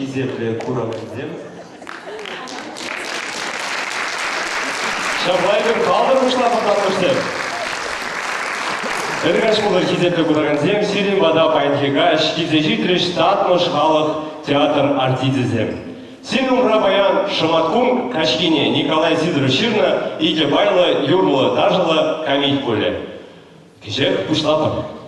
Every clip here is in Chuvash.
Хисеплӗ куракансем. Ҫапла эпир калӑр пуҫласа татмӑшсем. Ыркаҫ пулӑр, хисеплӗ куракансем, сирӗн пата паянхи каҫ килсе ҫитрӗҫ Татмӑш халӑх театр артисчӗсем. Сирӗн умра паян шӑматкун каҫхине Николай Сидоров ҫырнӑ икӗ пайлӑ юрлӑ-ташӑллӑ камит пулӗ. Кӗҫех пуҫлатӑп.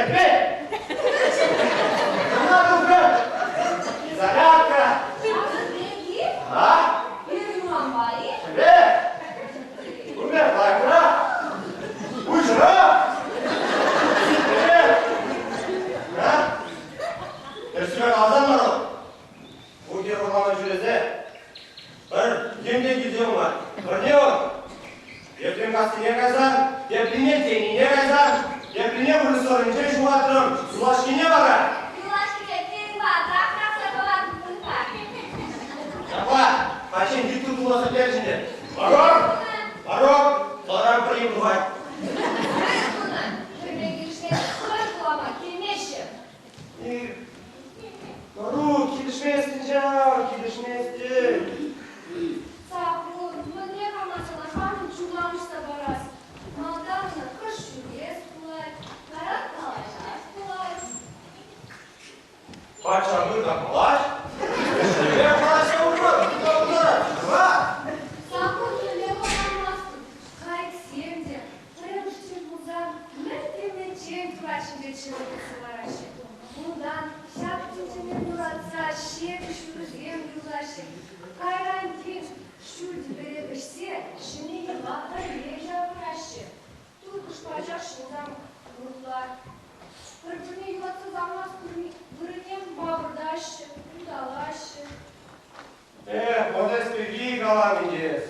Епле? Кӑна тухрӑм. Зарядка. А? Шӗве. Кунта лайӑхрах. Уҫӑрах. Шӗве. А? Тӗрӗссипе каласан вара, пурте вӑрлама ҫӳресе пӗр йӗм те килсе пымасть. Пӗрне вӑл Ертенкассине кайсан, теприне Тенине кайсан, теприне вырӑс ҫухатрӑм, юлашкине вара. Юлашкине пирва трах-трахса кӑлартӑм пуль-ха. Ҫапла, пачин йытти туласа пӗтерчӗ те. Варок! Варок! Тӑран пӗри тухать. Мӗн тунӑ? Хӗрпе килӗшмен хӑй вулама килмеҫҫӗ. Варук, килӗшместӗн ҫав, килӗшместӗн. Саккун мӗнле кама сана хамӑн чуна уҫса парас? Малтан ӑна кӑшт ҫӳрес пулать, кайран калаҫас пулать. Патша пыр та калаҫ. Ӗҫлеме калаҫса урӑх, пултарать, Саккун мӗнле пӑхӑнмастӑн? Кайӑксем те, пӗрремӗш тӗл пулсан мӗн темӗнччен турат ҫинче чӗвӗлтетсе лараҫҫӗ. Унтан ҫак тӗнчене юратса ҫепӗҫ юрӑсем юрлаҫҫӗ. Кайран тин ҫӳл тӳпере вӗҫсе ҫӗнӗ йӑла пӗрле ҫавӑраҫҫӗ. Туркӑш пачах ҫынсам урӑхла. Пӗр-пӗрне юратса савмас вырӑнне мавӑртаҫҫӗ, улталаҫҫӗ. Эх, вот эс пирки калам ӗнтӗ эс.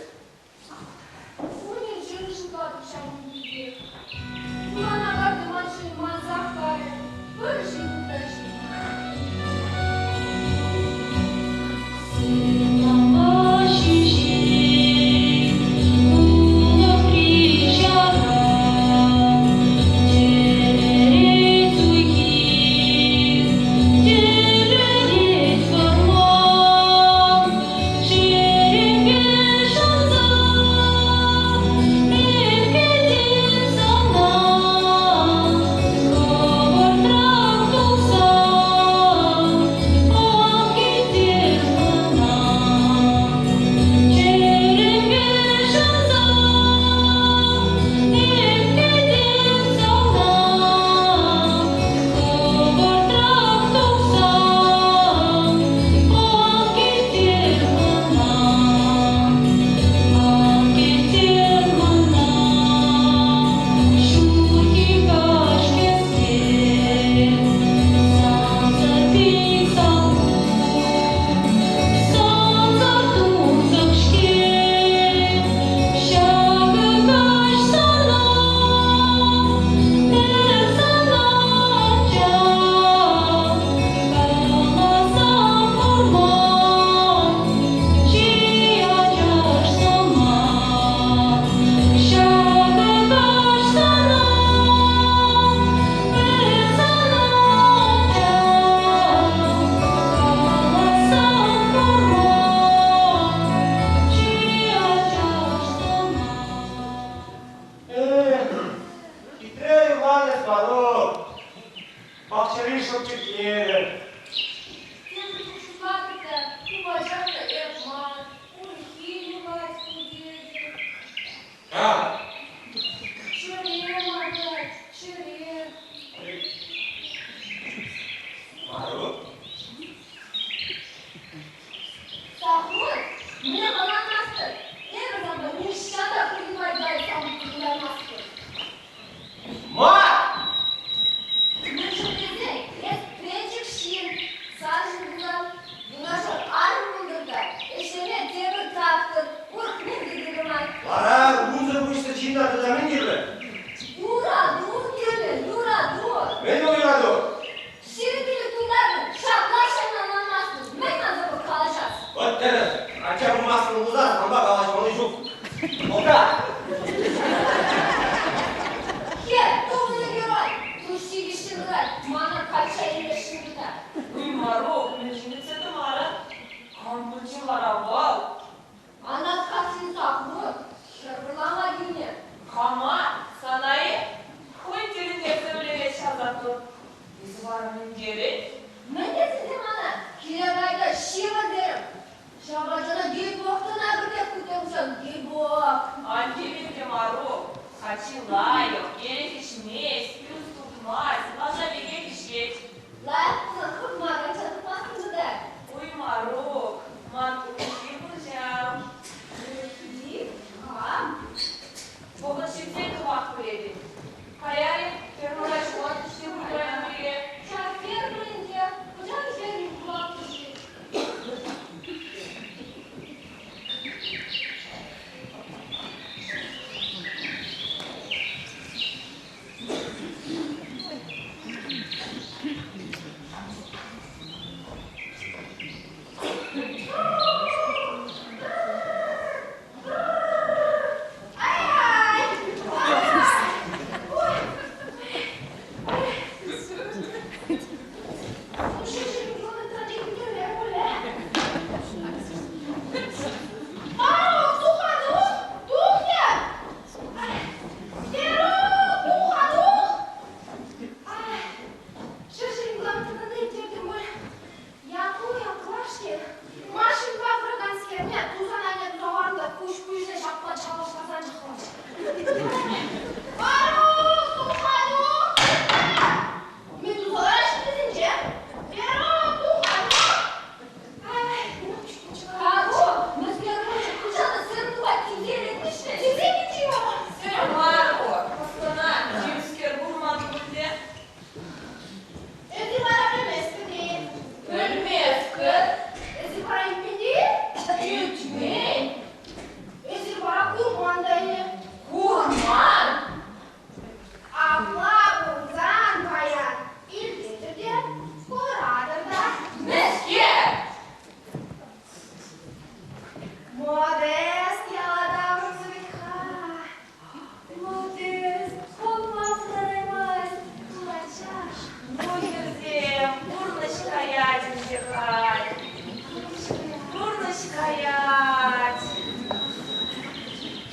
Кунӗн-ҫӗрӗн шутлатӑп ҫавӑн пирки. Хулана кайнӑ маншӑн мансах кайрӗ, пӗр ҫын та ҫук. Сывлама ҫӳҫен улӑхри ҫаран, тӗлӗрет уй-хир, тӗлӗрет вӑрман. Чӗремпе шанса эп кӗтем сана, хӑвӑртрах тухсан ан кӗтер мана. Чӗремпе шанса эп кӗтем сана, хӑвӑртрах тухсан ан кӗтер мана, ан кӗтер мана. Ҫурхи каҫ кӗске, сансӑр пит салху, сансӑр тунсӑх-ҫке. Ҫакӑ каҫ сана, эп сана анчах каласам курман чи ачаш сӑмах. Ҫакӑ каҫ сана, эп сана анчах каласам курман чи ачаш сӑмах. Эх, хитре Иван эс, Варук. Пахчари шӑпчӑк евӗр. Тепӗр чух шутлатӑп та, ку пачах та эп мар, урӑххи юлать ку тетӗп. Кам? Чӗре макать, чӗре. Марук? Сахур, мӗне ӑнланмастӑн? Эпӗ санпа ниҫта та пырмай кайсан пултараймастӑн. Ма! Мӗншӗн тесен эс пӗчӗк ҫын, саншӑн пулсан юнашар арӑм пултӑр та ӗҫлеме тепӗр трактор, урӑх ним те кирлӗ мар. Вара унсӑр пуҫсӑр ҫынна тата мӗн кирлӗ? Юрату кирлӗ, юрату! Мӗн вӑл юрату? 25 тултартӑн, ҫапла ҫавна ӑнланмастӑн. Мӗн ман тӑпӑр калаҫас? Вӑт тӗрӗс. Ача пымастӑн пулсан санпа калаҫмалли ҫук. Полка! Хӗр, тупӑннӑ герой! Туҫи виҫҫӗн тӑрать, мана качча илесшӗн тытать. Уймарук, мӗншӗн кӗтсе тӑмарӑн? Кам пулчӗ вара вӑл? Анаткассин саккун хӗр вӑрлама килнӗ. Кама? Сана-и? Хӑй тӗлӗнтерсе вӗлерет ҫав саккун. Эсӗ вара мӗн терӗн? Мӗн тесен те мана киле кай та ҫывӑр терӗм. Ҫав ачана ей-бог тӑна кӗртет кутемсем, ей-бог. Ан тивӗнтӗ, Марук. Ачи лайӑх, эрех ӗҫмест, пӳрт Туртмасть, лаша пекех ӗҫлет. Лайӑх пулсан хӑпма качча тухмастӑн та. Уй, Марук, ман упӑшки пур ҫав. Упӑшки? Кам? Вӑхӑт ҫитсен хӑвах пӗлетӗн. Каяр-и, фермӑра ҫула кӗҫсе пыракан пире. Ҫав ферма ӗнтӗ хӑҫан хӗрӗн пулатчӗ-ши? Машинпа пыраканскерне тусан айне туса та куҫ-пуҫне ҫапла чалӑштарсан чӑхлать. Варук, тух-ха, тух! Мӗн туса лараҫҫӗ вӗсенче? Верук, тух-ха, тух! Ай, мӗскер хӑҫан сӗм тухать тинкерет-ши? Тесе кӗчӗ. Сӗм мар ку, ӑстӑна темскер курман пуль те. Эсир вара пӗлместӗр-и? Пӗлместӗп. Эсир вара илтмен-и? Илтмен. Эсир вара курман та-и? Курман. Апла пулсан паян илтетӗр те, куратӑр та. Мӗскер? Модест яла таврӑннӑ вӗт-ха. Модест, хӑпма пултараймасть, ачаш. Ну, хӗрсем, пурнӑҫ каять ӗнтӗ халь. Пурнӑҫ каять.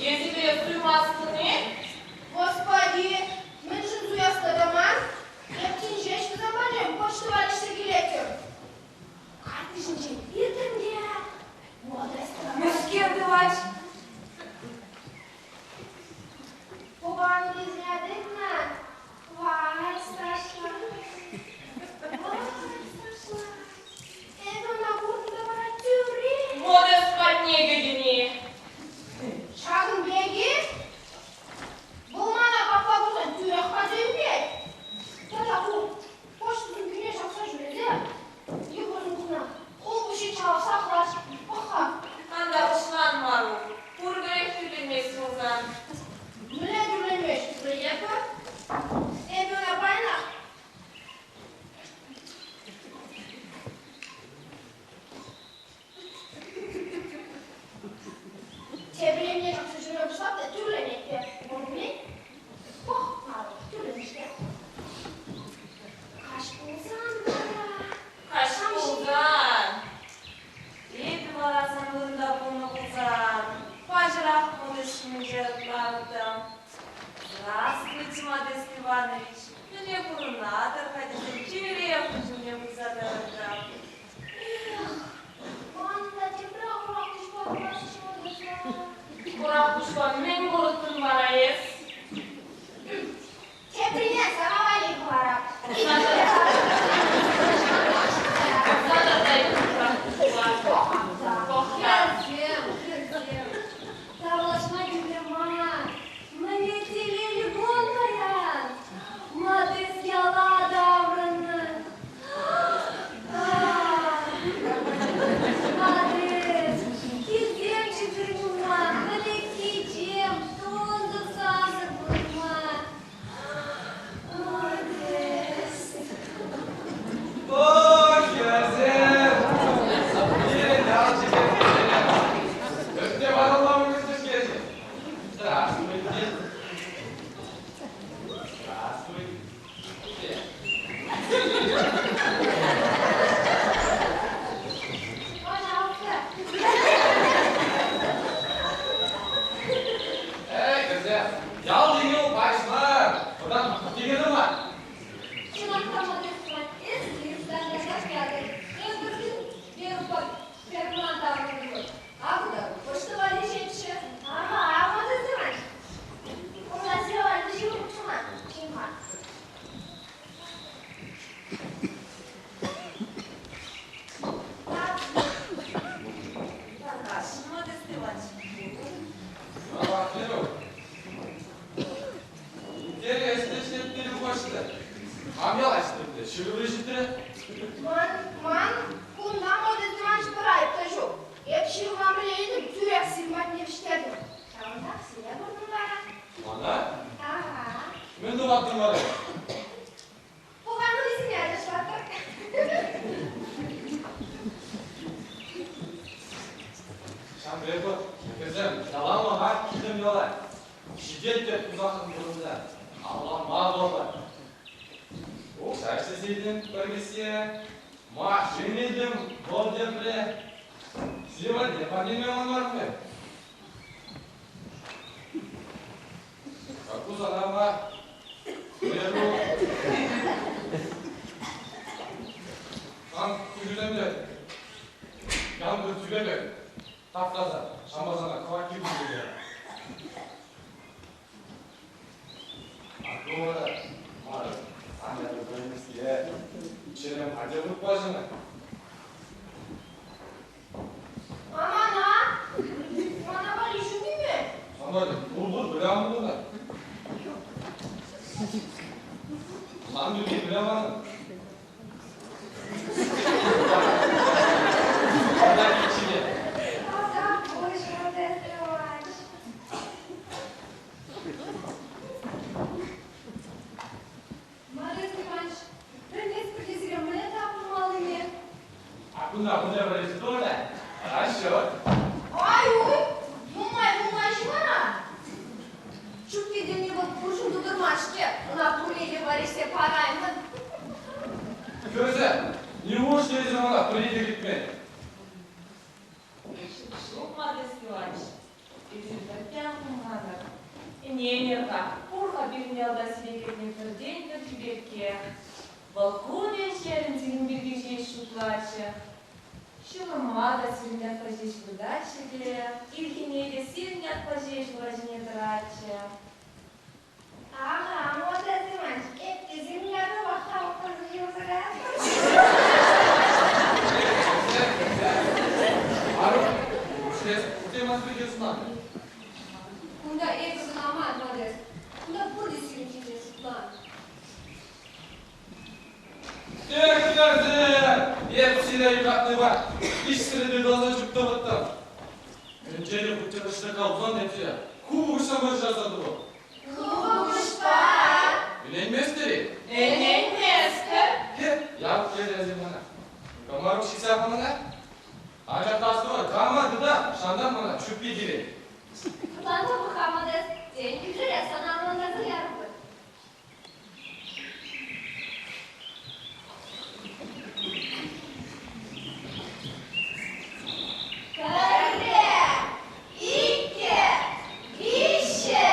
Эсӗ пире суймастӑн-и? Господи, мӗншӗн суяс тата ман? Эп тин ҫеҫ вӗсем патне почта валеҫсе килеттӗм. Картишӗнчен иртрӗм те Модест Мӗскер тӑвать? Пукан тесен тытнӑ. Вальс ташла. Вальс ташла. Эпӗ ӑна куртӑм та вара тӳрех. Модест патне кӗтӗн-и? Ҫакӑн пек-и? Вӑл мана капла курсан тӳрех кайса ӳкет. Тата ку почта сумкине ҫакса ҫӳресе йывӑр сумкӑна хул пуҫҫи чалӑшса хӑварчӗ. Пӑх-ха. Ан та пӑшлан, Марук. Пурпӗрех тӳрленмест пулсан. Мӗнле тӳрленмест? Тӳрленетпӗр. Эпӗ ӑна паянах Тепӗр енне ҫакса ҫӳре пуҫлап та тӳрленет те. Курни? Пӑх, Марук, тӳрленӗ-ҫке. Каҫ пулсан вара... Каҫ пулсан. Эпӗ вара сан вырӑнта пулнӑ пулсан паҫӑрах пурнӑҫ ҫумӗнче ытларӑттӑм. Здравствуйте, Модест Иванович. Мӗнле пурӑнатӑр-ха тесе тӳрех куҫ умне пырса тӑрӑттӑм. Эх, ман та тепре хура куҫпа курасчӗ Модеста. Хура куҫпа мӗн курӑттӑн вара эс? Теприне сана валли хӑварап. Сана та хура куҫпа. Хӗрсем, хӗрсем, тавлашма кирлӗ мар. Мӗне телейлӗ кун паян. Модест яла таврӑннӑ. Модест, килсемччӗ пирӗн ума, пӗлӗккичем, тунсӑх сасӑ пулма. Модест. Ой, хӗрсем! Пирӗн ял чиперкисене пӳрте варалама кӗртес-ҫке. Здравствуйте. Здравствуйте. Пожалуйста. Эй, хӗрсем, ял тени вӑл пач мар, вӑтам текен мар. Чӑнах та, Модест эс килсе ятӑр. Эпир Верупа фермӑна таврӑнтӑмӑр. Акӑ та почта валеҫетчӗ. Ага, Модест Иванович. Унта сире валли ҫыру хутшӑнман. Чим-ха. ҫырӑвӗ ҫитрӗ. Ман, ман кунта модельсем пӗр айӑп та ҫук. Эп ҫырма пӗлетӗп, тӳрех сирӗн патне вӗҫтертӗм. Ҫавӑнтах сире куртӑм вара. Мана? Ага. Мӗн тӑваттӑн вара? Пуканӑрисене ачашлатӑр. Ҫамрӑк хӗрсем яланлӑхах килтӗм яла. Ҫитет те тусахӑн пурӑнса. Авланма вӑхӑт. Укҫа ӗҫлесе илтӗм пӗр кӗсье. Машина илтӗм вӑл тепре. Сире парнеме ӑнланмарӑм Ку сана мар. Сан куҫусемпе янкӑр тӳпе пек тап-таса, ҫампа сана кӑвак кирпӗч Ку вара мар, сан яту пӗлмеске. Чӗрем атя выртма ҫӑнать. А мана? Мана валли ҫук-и-мӗн? Сана пур-пур вылямӑн кунта. Сан пирки выляман. Тата ҫине. Тата пуҫ Модестович. Модест Иванович, пӗлместпӗр те сире мӗнле тав тумаллине. А кунта кунта пӗрлешсе тӑвӑр-ха. Расчет. Ай-уй, нумай пулмасть мана. Чупки тени вӑл пурҫӑн тутӑрман-ҫке, ӑна пурне те валеҫсе параймӑн. Хӗрсем, неужто эсӗ мана пӗри те кӗтмен? Ҫук, Модест Иванович, эсир пӗртте ан хумханӑр. Ӗненӗр-ха, пур-ха пирӗн ялта сире кӗтнӗ пӗртен-пӗр чиперкке. Вӑл кунӗн-ҫӗрӗн сирӗн пирки ҫеҫ шутлатчӗ. Ҫывӑрма та сирӗн ятпа ҫеҫ выртатчӗ те, ирхине те сирӗн ятпа ҫеҫ ура ҫине тӑратчӗ. Ага, Модест Иванович, эп те сирӗн ятӑрпах халӑх ҫырса каятпӑр. Марук, эс темас пирки сӑнан. Кунта эпӗ кӑна мар, Модест. Кунта пурте сирӗн ҫинчен шутланӑ. Эх, хӗрсем, эп сире юратнипе иксӗре те таса чуптӑвӑттӑм. Тӗнчере хутшӑнӑҫлӑ калсан эпсе ху пуҫа вӑрҫаса тӑвӑп. Хупӑшпа! Ӗненместӗр-и? Ӗненместӗп. Хе, яп терӗ мана. Комаров ҫисе мана. Анчах тастӑвӑр, кама тыта, шантар мана чуппи тивет. Хӑтланса пӑх-ха, Модест, тен, кӳршӗрех сана ӑнлантарса ярӑпӑр. Пӗрре, иккӗ, виҫҫӗ.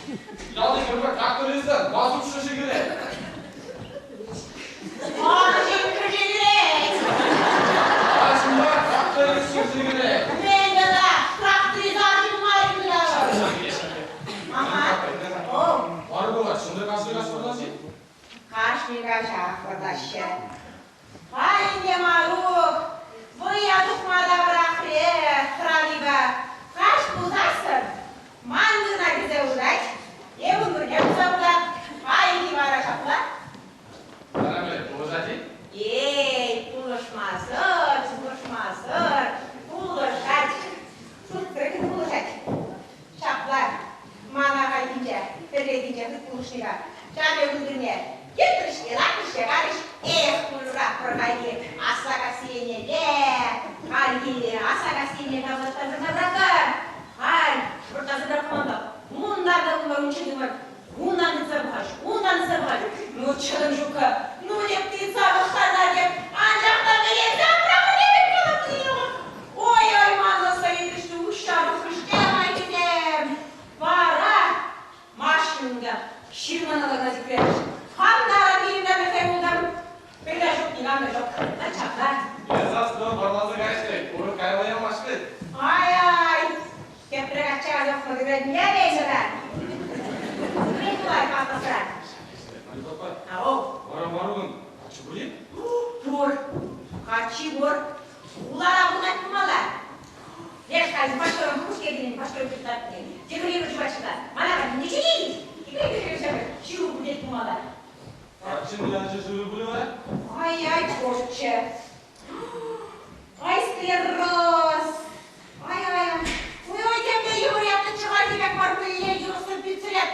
Ялти хӗрпе трактористӑн Васук шӑши кӗрет. Арҫын кӗрсе кӗрет. Арҫынпа тракторист кӗрсе кӗрет. Мӗн тата тракторист арҫын мар-и Ага. О. Марго, чӑнда кашни каҫ вӑрлаҫҫӗ? Кашни каҫах вӑрлаҫҫӗ. Халь ӗнтӗ Марук вӑййа тухма та пӑрахрӗ хӑранипе. Каҫ пулсассӑн ман вырӑна кӗрсе выртать, эп ун вырӑнне пырса выртап. Хайхи вара ҫапла. Вара мӗн, пулӑшать-и? Эй, пулӑшмасӑр, пулӑшмасӑр, пулӑшать. Шутсӑр пулӑшать. Ҫапла, мана хальхинче, пӗррехинче хыт пулӑшнипе ҫав вырӑнне йытрӗҫ те лартрӗҫ те карӗҫ. Эх, пулӑра пӑрхайхи Аслакасси еннелле, хальхи Аслакасси енне тавлаштарса тавракан, халь шӑпӑртаса тӑракман унтан та кунта унччен туман, унтан тытса пӑхаҫ, унтан тытса пӑхаҫ. Ну, чӑтӑм ҫукка, ну, теп, тытса пӑхсан теп, анчах та вӗренсе пӑрахнӑ пек калап Ой-ой, манӑн советӗшне уҫҫа пӑхрӗҫ-ҫке хайхисем. Вара машинка ҫырмана ларса сикрӗ. Хам таран килӗнте вӗрсе юлтӑм. Пӗлте ҫук, никам та ҫук. Ачапла. Эс асту, вӑрласа кайрӗ, урӑх кайла ямасть вӗт. Ай-ай, тепре качча кайса пӑхнӑ тӗле Мӗн пулать паллӑсра? Ау. Вара Марукӑн каччи пур-и? Пур. Каччи пур. Хулара пурӑнать пулмалла. Леш халь почтовый пушке килен почтовый писатель. Тепӗр чувашка. Мана не чини. Ҫыру пулет пулмалла. Каччин ячӗ шывӗ пулӗ вара? Ай-ай, пурччӗ. Ай, склероз. Ай-ай, ой, темле йывӑр ятлӑ чӑваш пек мар пӗле юрӑхсӑр пӳтсӗрет.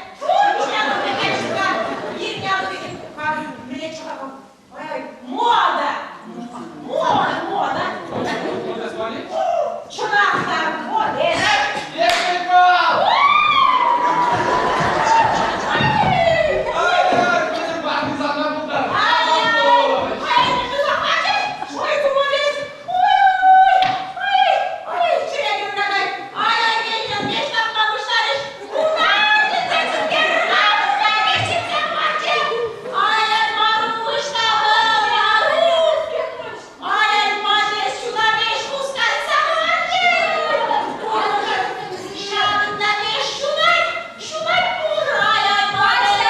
Мӗнле чӑха Ой, мода! Мода, мода! Чӑнах та, мода! Техника! Ай-ай, пӗчӗк парни сана пултар. Ай-ай, ай, ой, кумалес! Ой, ой, ой, чӗре юртанать. Ай-ай, келнӗ, беш тапма пуҫларӗҫ. Ай-ай, Маруҫ та Маруҫ! Ай-ай, Маруҫ, ҫула беш хускатса хӑварчӗ! Ҫавӑнта беш ҫунать, ҫунать пур! Ай-ай, Маруҫ,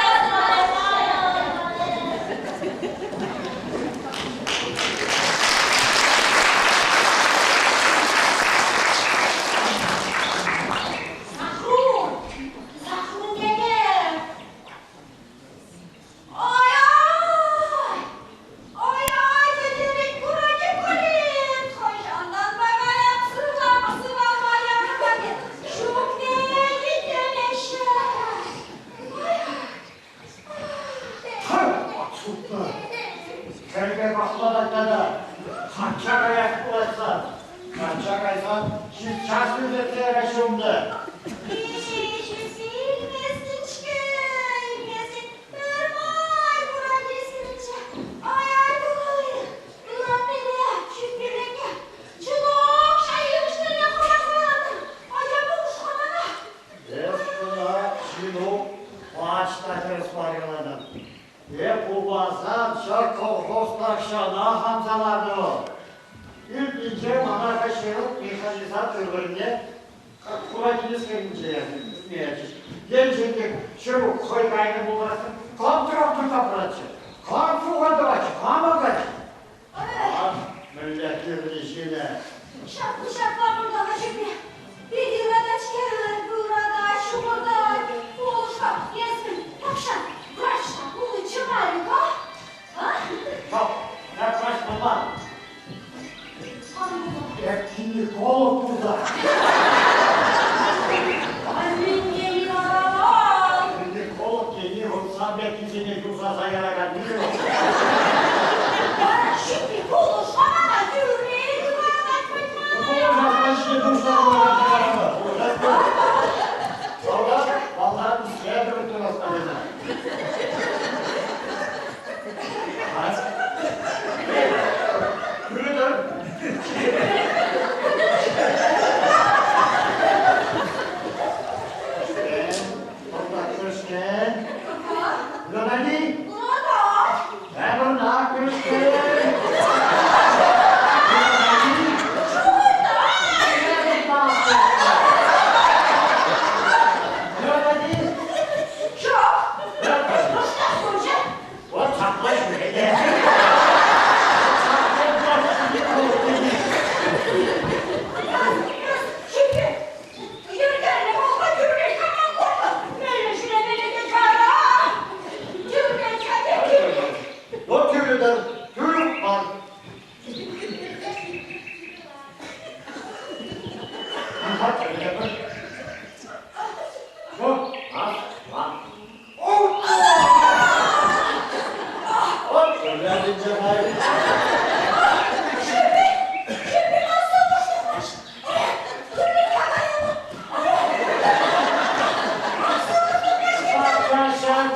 Сахрун! Сахрун тете! Ой-ой! Ой-ой, тетелет куракӗ пулин! Хӑҫантанпа каяп сывлама, сывалма ярӑнать. Ҫукне итлемеҫҫӗ. Суппа. Хӗрпе пахлатать тата. Качча каяс пулать-сан. Качча кайсан час ӳсетсе яраҫҫӗ унта. Илместӗн-ҫке, илместӗн. Пӗрмай курать Ай-ай, лаппине, ҫӳппине, чӑнах шайӑшнӑ хӑварсан, ача пулӑшма. Эс кӑна, Ҫинук, пач та тӗрӗс мар калатӑн. Эп пулмасан ҫак колхоз тахҫанах анса ларнӑ вӑл. Иртнинче мана каҫхи механизаци вырӑнне хура тинӗс хӗрринче ячӗҫ. Енчен те Ҫерук хӑй кайнӑ пулсассӑн кам трактор тапратчӗ, кам сухан тӑватчӗ, кам акатчӗ? Ах, мӗнле кирлӗ ҫынӗ! Ҫапла пултарнӑ чухне питӗ юратать-ҫке, юратать, ҫухӑртать. Пулӑш-ха, эс мӗн, тахҫан врач та пулнӑччӗ мар-и-ха? А? Стоп, я врач пулман. Эп гинеколог пулса. Аннене юратать. Гинеколог тени вӑл сан пеккисене юсаса яраканни вӑл. Вара ҫӳппи пулӑш-ха мана, тӳрех юратать пуль мана. Пулӑшас ҫине тӑрса.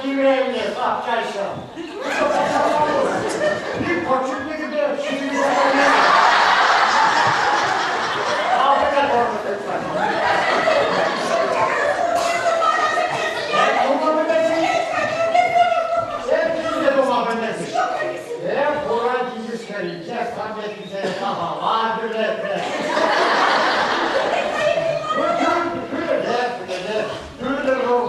кивелнӗ сапчаҫҫӗ. Ни подшипникӗ те ҫитӗнсе Африка торпа тытса. Эп хура тинӗс хӗрринче сан пеккисене сахал тӳлетнӗ. Тӳлетӗр вӑл.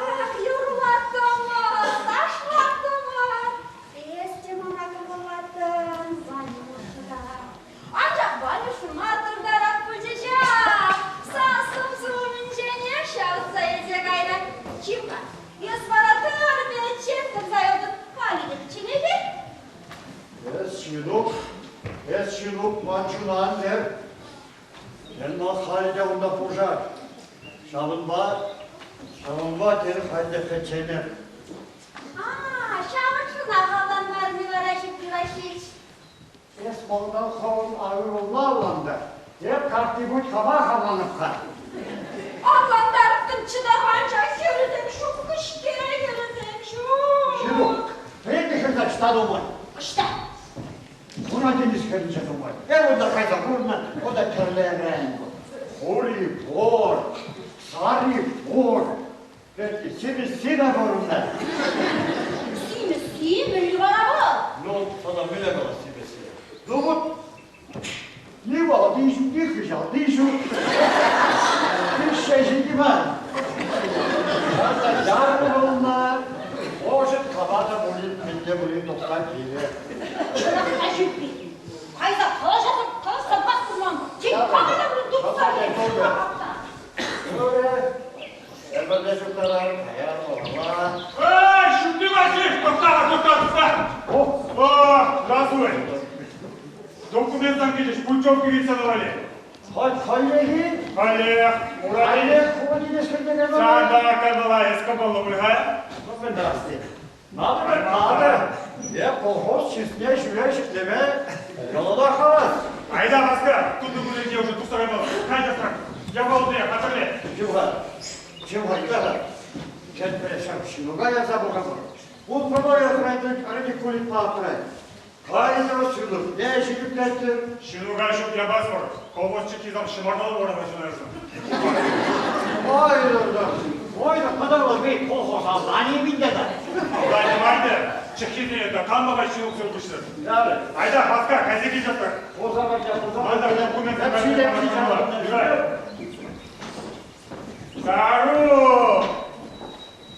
Ах, юрлаттӑмӑр, ташлаттӑмӑр. Эс те мана кӑмӑллаттӑн, Ванюша. Анчах Ванюшӑна тӑртарах пулчӗ ҫав. Сассӑм сумӗнченех ҫавӑтса илсе кайрӗ. Чим-ха, эс вара тӑр пӗччен тӑрса юлтӑн. Халӗ те пӗчченех-и? Эс, Ҫинук, эс, Ҫинук, ман чуна ан вер. Ӗнтӗ халь те унта пушар. Ҫавӑнпа, ҫавӑнпа терӗ халь те пӗчченех. А, ҫавӑншӑнах авланмарӑн-и вара Ҫӳппи Ваҫҫилч? Эс малтан хӑвӑн ывӑлна авланта. Эп кашни путь хамах авланӑп-ха. Авлантарӑттӑмччӗ те анчах хӗрӗсем ҫук-ҫке, хӗрӗсем ҫук. Ҫинук, пӗлетӗн хӗрсе ӑҫта нумай? Ӑҫта? Хура тинӗс хӗрринче нумай. Эп унта кайса курнӑ, унта тӗрлӗрен пур. Хури пур, сарри пур. Симӗсси те пур унта. Симӗсси мӗнле вара вӑл? Ну, тата мӗнле калас симӗсси? Ну вот, ни валти ҫук, ни хыҫалти ҫук. Ни ҫеҫ мар. Тата ярӑлнӑ, может, кама та пулин, мӗн те пулин тухса килӗ. Чӑнах та ҫӳппи. Кайса калаҫатӑп, калаҫса пас курман. Тен, кама та пулин тухса килӗ. Ӗмӗрте ҫуктарар, каяр малалла. Эй, Ҫӳппи Васильевич, тӑхта-ха, тӑхта, тӑхта! О, здравствуй! Документсем килӗҫ, путевка килсе тӑвали. Хоть халлехи? Халех, Мурале. Халех хура тинӗс Ҫанталӑк кӑмӑла, эс кӑмӑллӑ пуль-ха? Ну, здрасте. Надо, надо. Я колхоз чысне ҫӳле ҫӗклеме яланах хавас. Айда, васка, тутӑ кунӗнче уже тухса каймалла. Кай тасрах. Япалусене хатӗрле. Чим-ха, чим-ха, итле-ха. Ҫӗнпе ҫак ҫынука ярса пӑхӑпӑр. Ун промоя радикулитпа аптрать. Кайӑр ҫынӑхне ҫирӗплеттӗр. Ҫынука ҫук япасмӑр. Колхоз чиккисем ҫӑмарталӑ вырӑна ҫынарсӑн. Ой, да, ой, да, кӑтӑрлӑ колхоз аллани минте да. Аллани мар чӗххине да кам бабай ҫынуксем пуҫсӑр. Айда, васка, кайса кил ҫаттӑр. Манда документ Тару!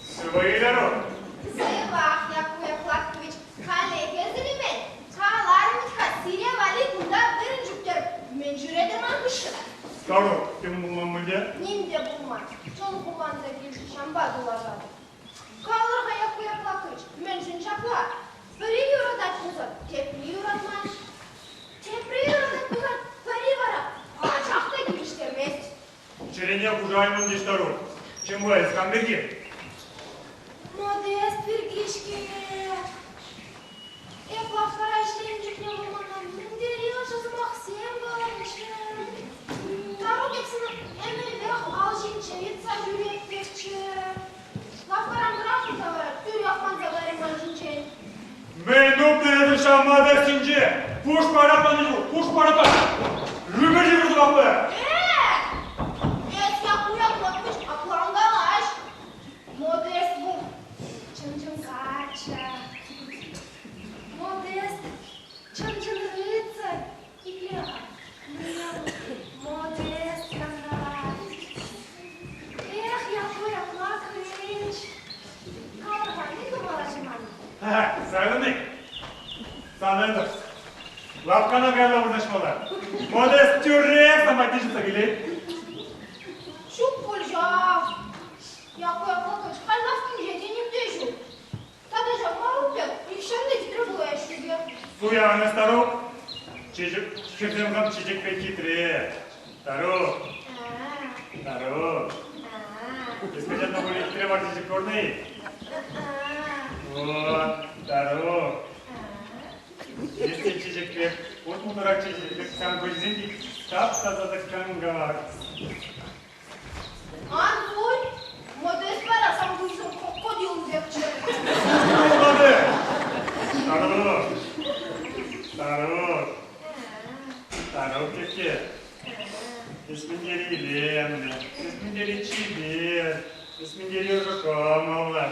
Сывӑ Тару! Сывах, Яков Яковлевич, халех эсӗ Каларӑм-ха, сире валли кунта вырӑн ҫук-тӗр. Мӗн ҫӳретӗр ман хыҫҫӑн? Тару, тем пулман мӗнле? Ним те пулман. Чун хумханса килчӗ, ҫампа тулашатӑп. Калӑр-ха, Яков Яковлевич, мӗншӗн ҫапла? Пӗри юратать пулсан, тепри юратмасть. Тепри юратать пулсан, пӗри вара пачах та килӗштермест. Чӗрене хушаймӑн теҫ Тару. Чем эс кам пирки? Модест пирки-ҫке. Эп лавккара ӗҫленӗ чухне вӑл мана мӗн тери ӑшӑ сӑмахсем каланӑччӗ. Тарук эп сана ӗмӗрӗпех ал ҫинче йӑтса ҫӳреп пекчӗ. Лавккаран пӑрахнӑ та вара тӳрех манса кайрӗ ман ҫинчен. Мӗн тупнӑ эсӗ ҫав Модест ҫинче? Пуш параппан ҫук, пуш параппан! Лӳпӗр йывӑр сӑмахлӑ! Э! Эс Якку Яковлевич апла ан калаҫ. Модест вӑл чӑн-чӑн каччӑ. Модест чӑн-чӑн рыцарь. Итле-ха, мӗне Модест янрать. Эх, Якку Яковлевич, калӑр-ха, мӗн тумалла-ши ман? Савӑнӑй. Савӑнтӑр. Лавккана каялла вырнаҫмалла. Модест тӳрех сан патне чупса килет. Ҫук пуль ҫав. Якку Яковлевич, халь лавккинче те нимте ҫук. Тата ҫав Марук пек нихҫан та хитре пулаяс ҫук-и? Суянӑ, старук. Чечек, хӗрсем хам чечек пек хитре. Старук. Старук. Эс хӑҫан та пулин хитре мар чечек курнӑ-и? Вот, старук. Эс чечек пек, утмӑлтурат чечек пек сан куҫсем те тап-таса та кӑн-кӑвак. Ан пуль, Модест вара сан куҫсем крокодил пекчӗ. Пулмады! Старук! Старук! Старук тетте. Эс мӗн тери илемлӗ, эс мӗн тери чипер, эс мӗн тери ӑшӑ кӑмӑллӑ.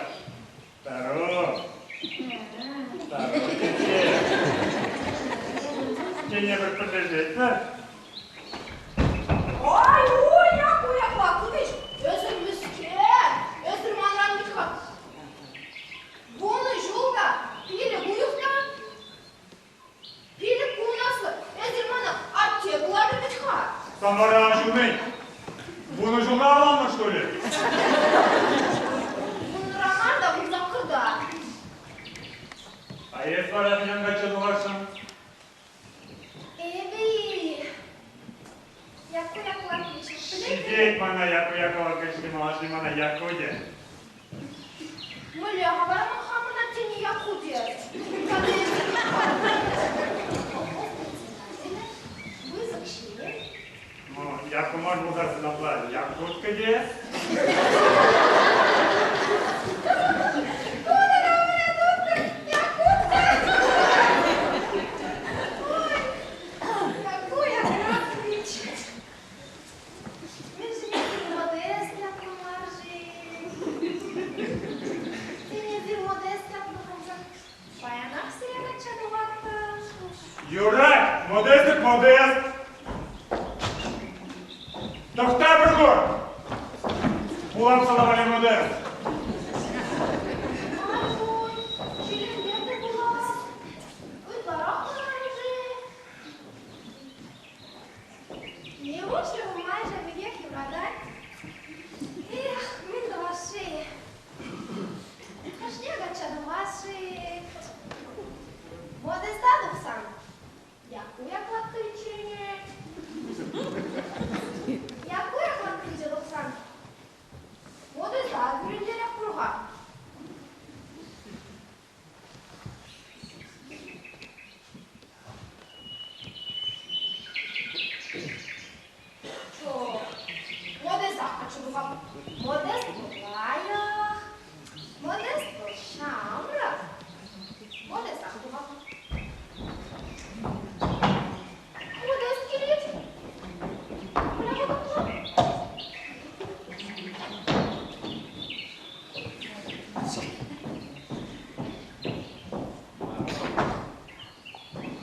Старук! Старук тетте. Тене пӗр пӗрлешетпӗр. Ай-уй, Якку Яковлевич, эсӗр мӗскер? Эсӗр манран вӗт-ха 10 ҫул та, 5 уйӑх та, 5 кун аслӑ. Эсир мана атте пулатӑр вӗт-ха. Самара ҫумӗн 10 ҫулта авланнӑ, что ли? Вуннӑра мар та, 18-та. А эс вара хӑҫан качча тухасшӑн? Эпӗ-и? Якку Яковлевич, Ҫитет мана Якку Яковлевич, малашне мана Якку те. Мӗнле-ха вара ман хамӑн аттене Якку те? Пысӑк ҫын. Ну, Якку мар пултарсан апла, Якутка те. Какой Яковлевич! Мӗншӗн Модест ятлӑ мар-ши? Тен, эсир Модест ятлӑ пулсан паянах сире качча тухаттӑм. Юрать, Модестик Модест. Тӑхта пӗр кун! Вулам саламали Модест. Ай-уй, ҫиллентернӗ пулас. Ытларах тӑрать-ши? Неужли нумайӑшӗ пекех юратать? Эх, мӗн тӑвас-ши? Хӑшне качча тухас-ши? Модеста тухсан, Якку яклаттӑнччӗ. Якку яклаттӑнччӗ тухсан, Модеста кӳрентерех пур-ха. Ҫук, Модестах качча тухап. Модест вӑл лайӑх, Модест вӑл ҫамрӑк. Модестах тухап. Модест килет. Мӗнле капла?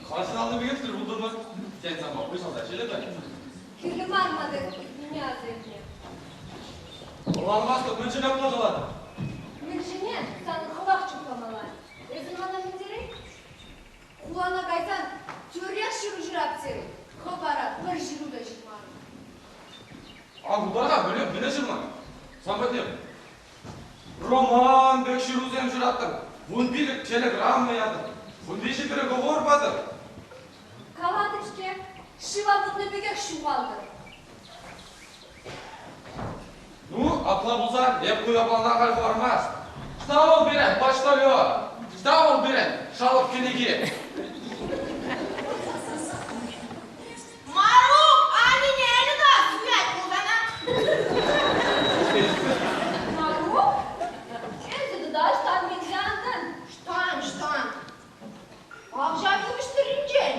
Калаҫса пекех тӗл пултӑмӑр. Тен, санпа пуҫласа ҫӳретӗр? Кирлӗ мар мана иртнине аса илме. Ӑнланмастӑп, мӗншӗн апла калатӑн? Мӗншӗнне санӑн хӑвах чухламалла. Эсӗ мана мӗн терӗн? Хулана кайсан тӳрех ҫыру ҫырап терӗн. Хӑв вара пӗр ҫыру та ҫырмарӑн. Ан култар-ха, мӗне, мӗне ҫырман? Сан патне роман пек ҫырусем ҫыраттӑм, 15 телеграмма ятӑм, 13 переговор патӑм. Калатӑп-ҫке, шыва путнӑ пекех ҫухалтӑм. Ну, апла пулсан, эп ку япалана халь хӑвармасть. Ӑҫта вӑл пирӗн почтальон? Ӑҫта вӑл пирӗн шалӑп кӗнеки? Марук, анине ӗлӗка суять пулсана. Марук? Эсӗ тата ӑҫтан килсе антӑн? Ӑҫтан, ӑҫтан? Ав ҫав юмӑҫ тӑрринчен.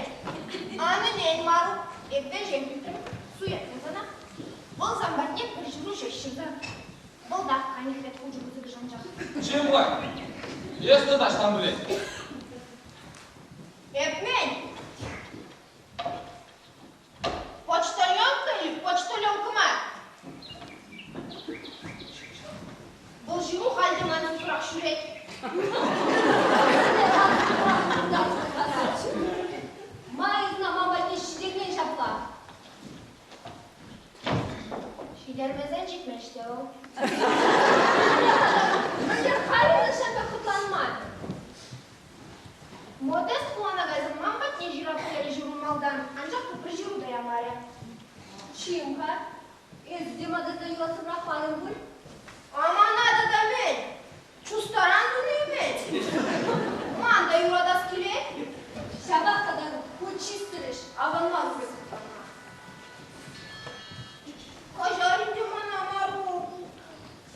Ан ӗнен, Марук, эп веҫех илтрӗм. Суять пулсана. Вӑл сан патне пӗр ҫыру ҫеҫ ҫырса. Вӑл та канихвет хучӗ пысӑкӑш анчах. Чем лай? Эс тата ӑҫтан пӗлен? Эп мӗн? Почтальонка-и, почтальонка мар. Вӑл ҫыру халь те ман сӑрах ҫӳрет. Май Ҫитермесен ҫитмест те вӑл. Мӗнле халӗ те ҫав пек хӑтланма? Модест хулана кайсан ман патне ҫырап терӗ ҫыру малтан, анчах та пӗр ҫыру та ямарӗ. Чим-ха, эсӗ те Модеста юратса пӑрахмарӑн пуль? А мана тата мӗн? Чустаран тунӑ-и-мӗн? Ман та юратас килет. Ҫапах та ку чыссӑр ӗҫ, аван мар пек хӑтланма. Каҫар ӗнтӗ мана, Марук.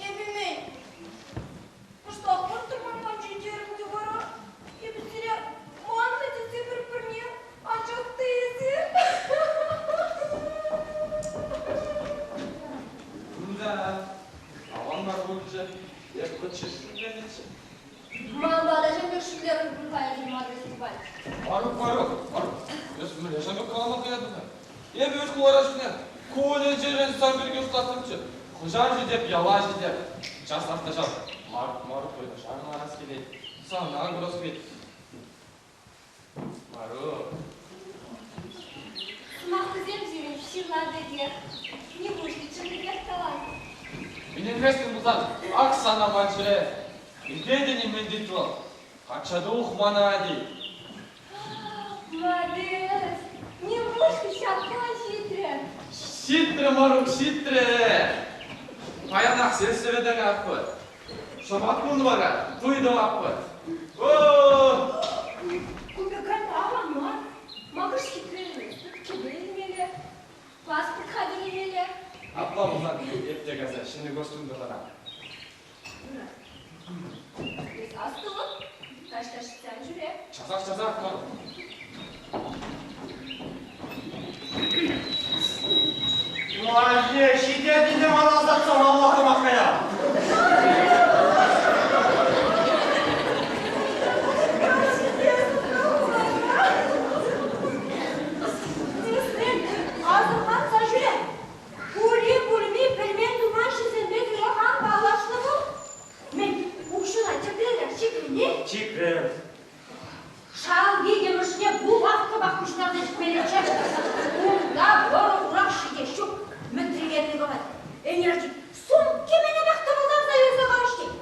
Эпӗ мӗн, кӑштах выртрӑм панчи терӗм те вара. Эпӗ сире маннӑ тесе пӗр-пӗрне, анчах та эсир... Кунта аван мар пулчӗ. Эп хӑть шӳтленӗччӗ. Манпа та ҫав пек шӳтлерӗн пуль-ха эсир, Мария Степановна. Марук, Марук, Марук, эс мӗнле ҫав пек калама хӑятӑн-ха? Эпӗ вӗт хулара чухне кунӗн-ҫӗрӗн сан пирки шутлаттӑмччӗ. Хӑҫан ҫитеп, яла ҫитеп. Часах та ҫав Марук, Марук юнашар ларас килет. Сана курас килет. Марук. Сӑмахӗсем сирӗн ҫырла пекех, нивушлӗ чӑннипех калас? Ӗненместӗн пулсан, ак сана ман чӗре. Илтетӗн-и мӗн тет вӑл? Качча тух мана, тет. Модест, нивушлӗ ҫапла ҫитрӗ? Ҫитрӗ, Марук, ҫитрӗ. Паянах сельсовета каятпӑр. Шӑпах кун вара, туй тӑватпӑр. О! Ку пек кайма аван мар. Макӑш хитрелместӗп, кӗпе илмелле, паспорт хатӗрлемелле. Апла пулсан эп те кайса ҫӗнӗ костюм тӑхӑнам. Эс астӑвӑн, таҫта ҫитсе ан ҫӳре. Часах, часах, Марук. Анне, ҫитет ӗнтӗ мана ӑсатса малалла кая. Асӑрханса ҫӳре. Пули-пулми пӗлмен-туман ҫынсемпе тӳрех ан паллашнӑ вӑл. Мӗн, укҫуна тӗплӗнрех чикрӗн-и? Чикрӗм. Шал витӗмӗшне булавкӑпах пуҫтарса ҫитмеллеччӗ. Унта вӑрӑ-хурах ҫитес ҫук, Мӗтри калать. Ӗнер сумкки мӗнӗпех тӑпӑлтарса илсе кайрӗҫ тет.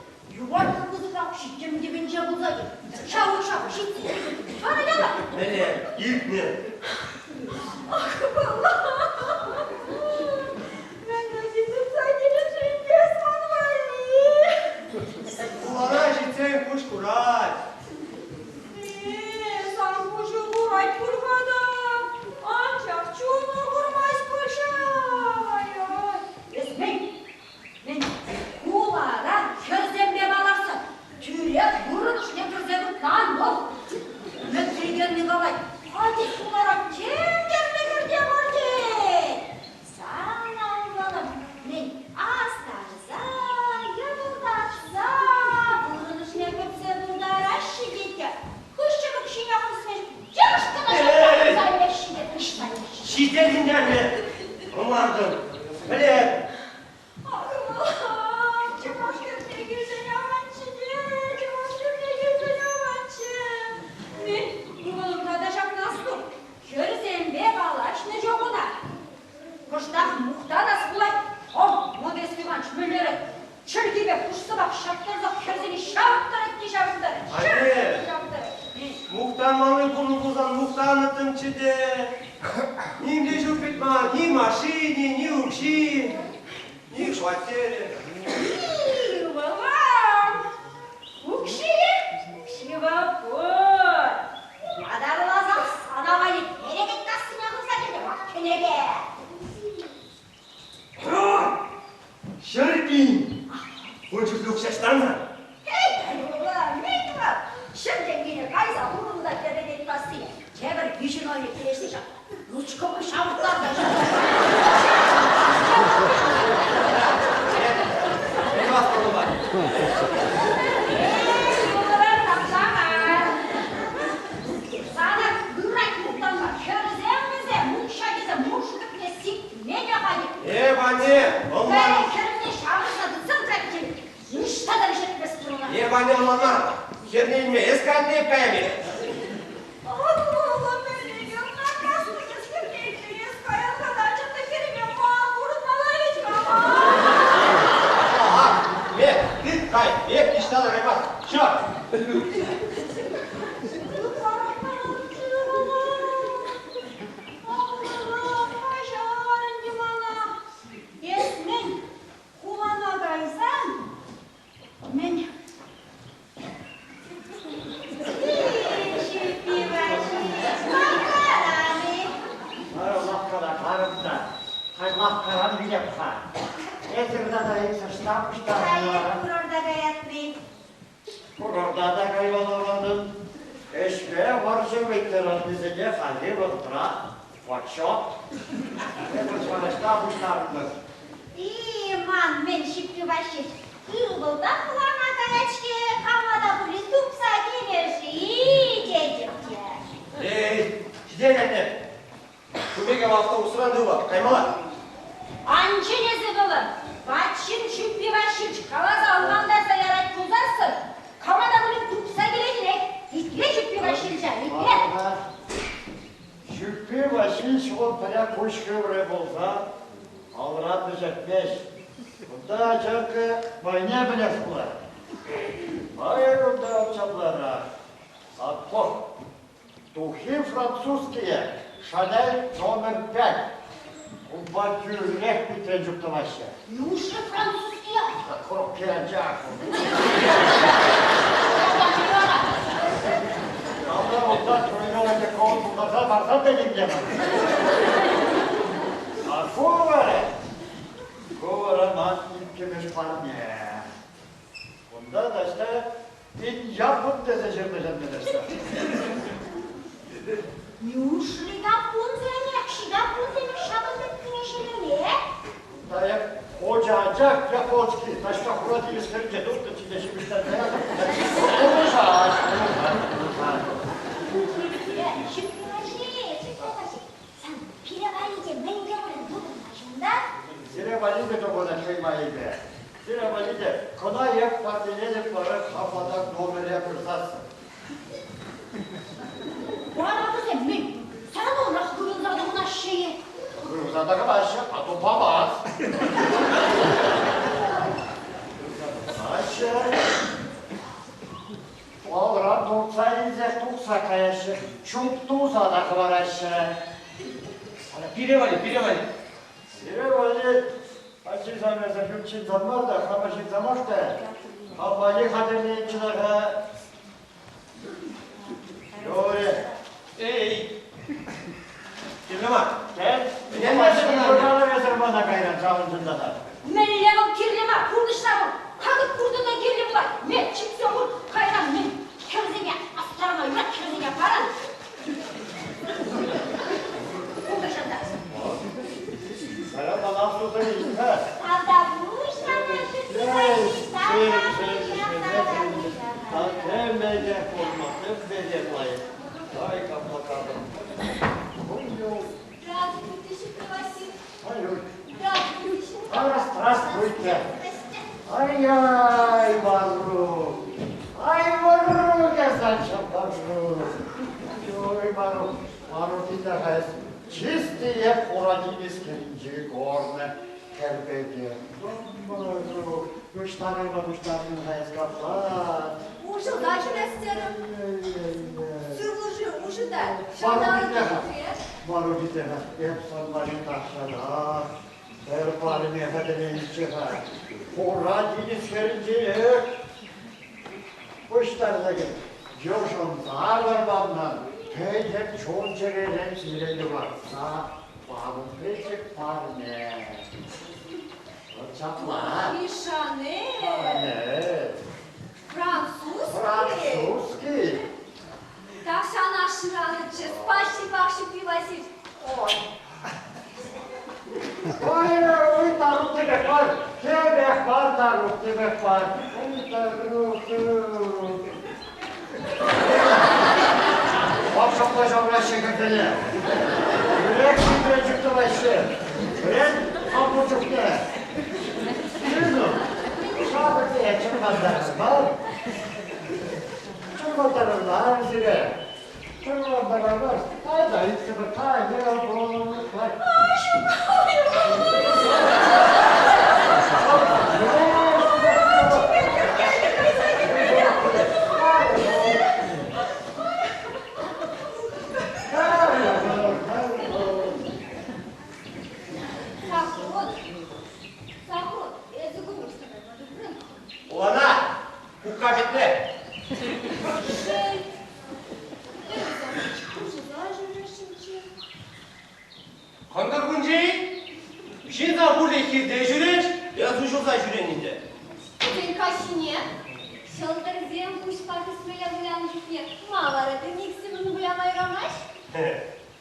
Юрать-ха пысӑкрах ҫиттӗм тӗпӗнче пулса тет. Ҫавӑк-ҫавӑк ҫитсе вара яла. Мӗне, илтнӗ. Ах, паллах. Мӗн тытса килӗшет ман валли? Хулана ҫитсен куҫ курать. Сан куҫу курать пуль-ха та, анчах чуну курмасть пуль ҫав. Ай-ай. Эс мӗн? Мӗн? Хулара хӗрсемпе паллашса тӳрех вырӑн ӑшне кӗрсе выртнӑ вӑл. Мӗтрикен Николай, хатӗр хулара тем тӗрлӗ хӗрте пур тет. Сана, ывӑлӑм, мӗн астарса, йӑпӑлтатса вырӑн ӑшне кӗртсе пултараҫҫӗ тет те, хыҫҫӑн укҫине хӑсмӗҫ, йӑнӑш кӑна ҫапларса илеҫҫӗ те тӑшса илеҫҫӗ. Ҫитет ӗнтӗ, анне, ӑнлантӑм. Пӗлеп. Ах, чӑваш хӗрне килсен аванччӗ те, чӑваш хӗрне килсен аванччӗ. Мӗн, ывӑлӑм тата ҫакна асту, хӗрсемпе калаҫнӑ чух ӑна Кӑштах мухтанас пулать. Ох, Модест Иванович мӗнлерех чӗлхипе хушсӑмах ҫаптарсах хӗрсене ҫавӑрттарать те ҫавӑрттарать. Анне, Ҫавӑрттарать. мухтанмалли пулнӑ пулсан мухтанӑттӑмччӗ те. Ним те ҫук вӗт ман, ни машини, ни укҫи, ни хваттерӗ. Ывӑлӑм, укҫи, укҫи вӑл пур. Ятарласах сана валли перекет кассине хывса килтӗм ак кӗнеке. 100 000! Ун чухлӗ укҫа ӑҫтан-ха? Эй, мӗн тӑвап? 100 тенкине кайса хурӑн та перекет кассине тепӗр виҫӗ ноль килесси ҫак. Ручкӑпа ҫавӑрттарса Сана юрать мухтанма хӗрсем вӗсем укҫа тесе муш тӗпне сикме те хатӗр. Эп, анне, ӑнлан. Хӗрне ҫавӑрса тытсан кайччен ниҫта та вӗҫертмест ӑна. Эп, анне, ӑнланман. Хӗрне илме эс кайнӑ, эп каям-и? лавккаран илеп-ха. Эсир тата иксӗр ӑҫта пуҫтарӑннӑ? Курорта каятни. Курорта та каймалла манӑн. Ӗҫпе вӑрҫӑ ветеранӗсене хальхи вӑхӑтра почет. Эпир ӑҫта пуҫтарӑннӑ? И, ман мӗн ҫиппи Ваҫҫи, ывӑл та хулана каять-ҫке, кама та пулин тупса килӗ-ши тетӗп те. Эй, ҫитет ӗнтӗ. Кун пек автобусран ывӑл, каймалла. Ан чӗн эсӗ, ывӑлӑм. Ват ҫын ҫӳппи Ваҫҫич каласа ӑнлантарса ярать пулсассӑн, кама та пулин тупса килетӗрех. Итле Ҫӳппи Ваҫҫилча, итле. Ҫӳппи Ваҫҫилч вӑл пӗрре куҫ хыврӗ пулсан, алран вӗҫертмест. Кунта ачаккӑ майне пӗлес пулать. Майӗ кунта ҫапларах. Садков. Духи французские, Шанель номер 5. Унпа тӳрех питрен чуптӑваҫҫӗ. Нюша французские? Коробки анчах. Ялта унта тройного декон пултарса парсан та ним те мар. А ку вара, ку вара ман иккӗмӗш парне. Кунта таҫта Пин яппун тесе ҫырнӑ ҫантӑрашса. Неужели яппунсенех, яппунсенех ҫакӑн пек кӗрешерене? Кунта эп хоча анчах японский, таҫта хура тинӗс хӗрринче тухнӑ чине ҫыпӑҫтарса ятӑм. Пулӑшать, пулӑшать, пулӑшать. Сан пире валли те мӗн те пулин тупӑнма ҫунта? Сире валли те тупӑнать хӑй майӗпе. Сире валли те кӑна эп парнеленӗ пӑрӑх хавхалатак номере пырсассӑн. Вара вӗсем мӗн, санӑнах хывӑнса тухнаҫҫӗ-и? Хывса тӑхӑнаҫҫӗ, а то памас. Хывса тӑхӑнаҫҫӗ. Алран туртса илсех тухса каяҫҫӗ, чуп туса та хӑвараҫҫӗ. Пире валли, пире валли. Сире валли ачисем эсӗ ют ҫынсем мар та, хамӑр ҫынсемах та. Хам валли хатӗрленчӗ-ха. Юрӗ. Эй, кирлӗ мар. Тен, эсӗр мана кайран ҫавӑншӑн тата. Мӗнле вӑл кирлӗ мар, пурнӑҫра вӑл какӑт куртӑна кирлӗ пулать. Ме, чиксе хур, кайран мӗн хӗрсене астарма юрать, хӗрсене паран. Пурнӑҫӑнта. Кайран мана астуса илнӗ-ха. Тавтапуҫ сана, Ҫӳппи Ваҫҫи, Тем пекех пулма, тем пекех лайӑх. Ай, капла катӑм. Здравствуйте, Ҫӳппи Ваҫҫи. Ай-ой. Здравствуйте. Здравствуйте. Ай-яй, Варук. Ай, Варук, эсӗ Варук. Ой, Варук, Варук, иде-ха эс. Чистые хура тинӗс хӗрринчи горнӑ хӗр пекех. Варук, пуҫтарайма пуҫтарнӑ-ха эс капла. Уҫӑлса ҫӳрес терӗм. Сывлӑшӗ уҫӑ та, ҫанталӑкӗ хитре. Варук, иде-ха, эп сан валли тахҫанах пӗр парне хатӗрленӗччӗ-ха. Хура тинӗс хӗрринчех пуҫтарса кӗр. Йӑшӑнса вӑрманнан пӗтӗм чун-чӗререн сире юратса панӑ пӗчӗк парне. Вот ҫапла. И Шанель. Французский. Французский. Тахҫанах шыранӑччӗ. Спасибо, Ҫӳппи Васильевич. Ой. Ой, ой, Тарук темех мар, темех мар, Тарук темех мар. Ой, Тарук. Лапшапла ҫавраҫҫӗ кӗртене. Пӗрех ҫитрен тӑваҫҫӗ. Вӗрен хампу чухне. Ҫыннӑм, ҫакӑ те чӑрмантарас мар. Чӑрмантарар сире. Чӑрмантарар мар. Айта, иксӗмӗр кайӑпӑр. Сахрун, Сахрун, эсӗ курӑксӑр тухрӑн. Улана, кукка питне. Шел, эпӗ сан хушӑса ҫӳресшӗнччӗ. хирте ҫӳрӗҫ, эс уҫӑлса ҫӳрен ӗнтӗ. Тен, каҫхине ҫӑлтӑрсем куҫпа хӗсмелле вылянӑ чухне ма вара тен иксӗмӗрӗн выляма юрамасть?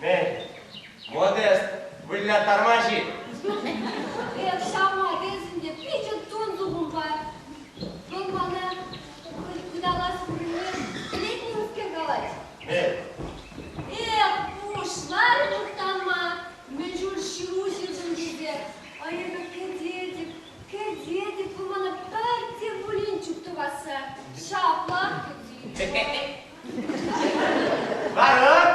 Мӗн, Модест выляттармасть-и? Эх, ҫав Модестӑн те пичӗ тунсӑх унпа. Вӑл мана ыталас вырӑнне пӗлетни калать. Мӗн? Эх, пуҫларӗ мухтанма, мӗн чуль ҫыру ҫыртӑм тесе. А эпӗ кӗтетӗп, кӗтетӗп вӑл мана пӗртте пулин чуптӑвасса. Ҫаплах кӗтетӗп. Варук!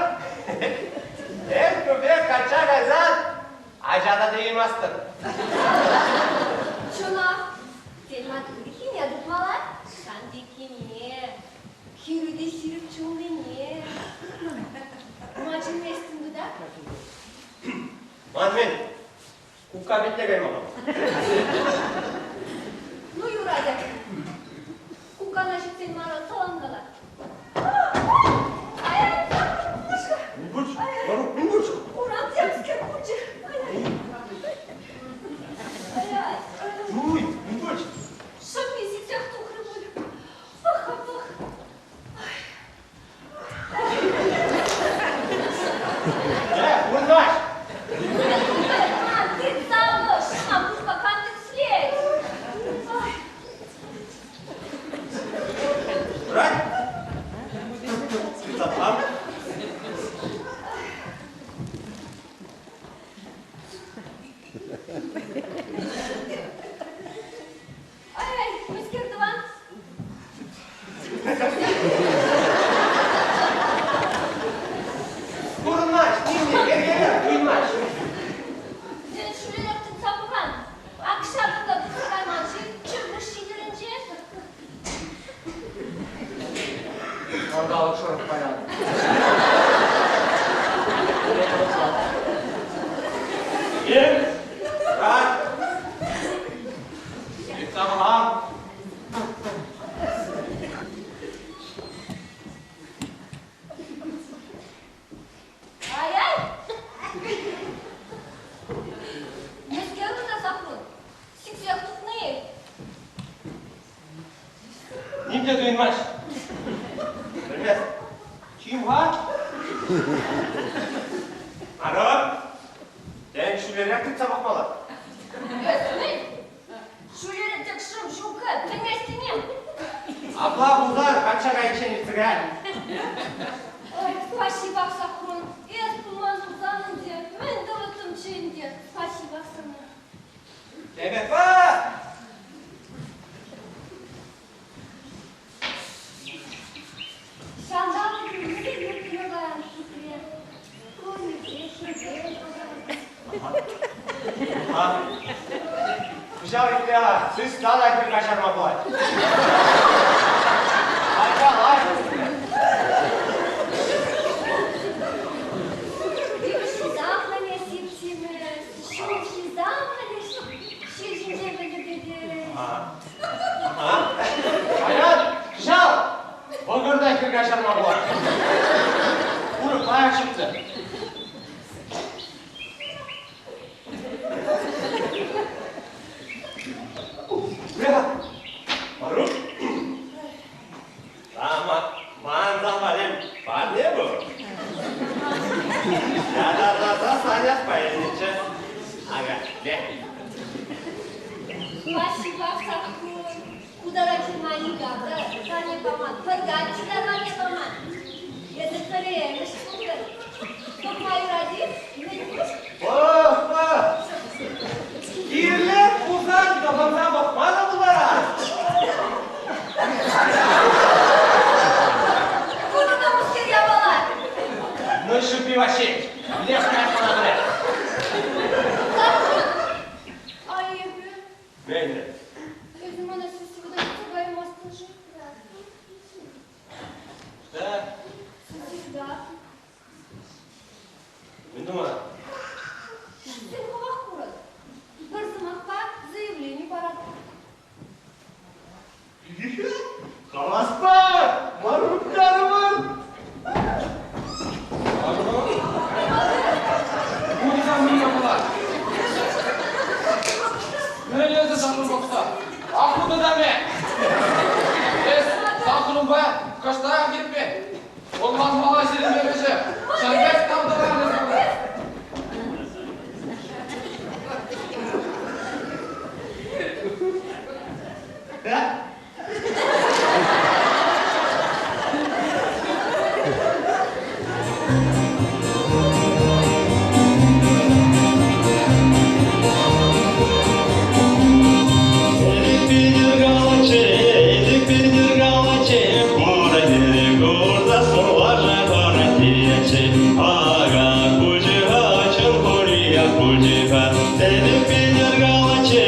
Эс ку пек качча кайсан ача та тееймастӑн. Чӑнах, тен, ман ирхине тупмалла, сан пеккине, хӗрӳ те ҫирӗп чунлине. Ма чӗнместӗн тата? Ман мӗн, кукка петне каймалла. Ну, юрать. Куккана ҫитсен мана салам кала. Мӗн пулчӗ? Варук, мӗн пулчӗ? Урам темскер пулчӗ. Ай-ай. Уй, мӗн пулчӗ? Шӑмми сиксех тухрӗ пуль. Пӑх-ха, пӑх. Э, курнаш! Ман тытса шӑма пуҫпа кам тӗрӗслет? Ай. Брат, тытса пам. Ай, мӗскер тӑван? Курӑнмасть, нимне, йӗркеллӗ туймасть. Сен ҫӳлерех тытса пӑхан. Ак ҫакӑнта тухса кайман-ши чӗркуҫҫи тӗлӗнче? Ҫанталӑк шӑрӑх паян. Ир, брат, тытса пӑхам. Ай-ай! Мӗскер унта саккун? Сиксех тухнӑ-и? Ним те туйӑнмасть. Пӗлмест. Чим-ха. Ара, тен, ҫӳлерех тытса пӑхмалла? Эс мӗн? Ҫӳлере тӗксӗм ҫук-ха, пӗлместӗн-им? Апла пулсан качча кайиччен иртсе кай. Ой, спасибо, Сахрун. Эс пулман пулсан ӗнтӗ, мӗн тӑвӑттӑмччӗ ӗнтӗ? Спасибо сана. Темепа! Ҫанталӑк мӗнле иртнӗ паян хитре. Кунӗпе хӗвел пӑхать. Кӑҫал итле-ха, сысна та хӗл каҫарма пулать. Ача лайӑх ӳсрӗ. Йывӑҫҫисам халӗ сип-симӗс, ҫулҫисам халӗ ҫил ҫинче вӗлтӗртетӗҫ. Паян кӑҫал вӑкӑр та хӗл каҫарма пулать. Курӑк лайӑх ҫитнӗ. Бля, Марук, Тама, ман замалем парне пур. Ятарласа Саня паянччӗ. Ага, ле. Спасибо, Сахрун. Кудара килма никам та парне паман, пӗр каччӑ та парне паман. Эсӗ пӗрремӗш пултӑн. Пӑхма юрать-и? Мӗн пур? Пӑх, пӑх. Кирлӗ пулсан тӑхӑнса пӑхма та пултарать. Кунта мӗскер япала? Ну, ҫӳппи Ваҫҫи, леш кайӑк мана пӗлет. А эпӗ? Мӗнле? Эсӗ мана сиссе каймастӑн-ши? Что? Сиссе. Мӗне? пулчӗ-ха. Элӗк Петӗр калатчӗ,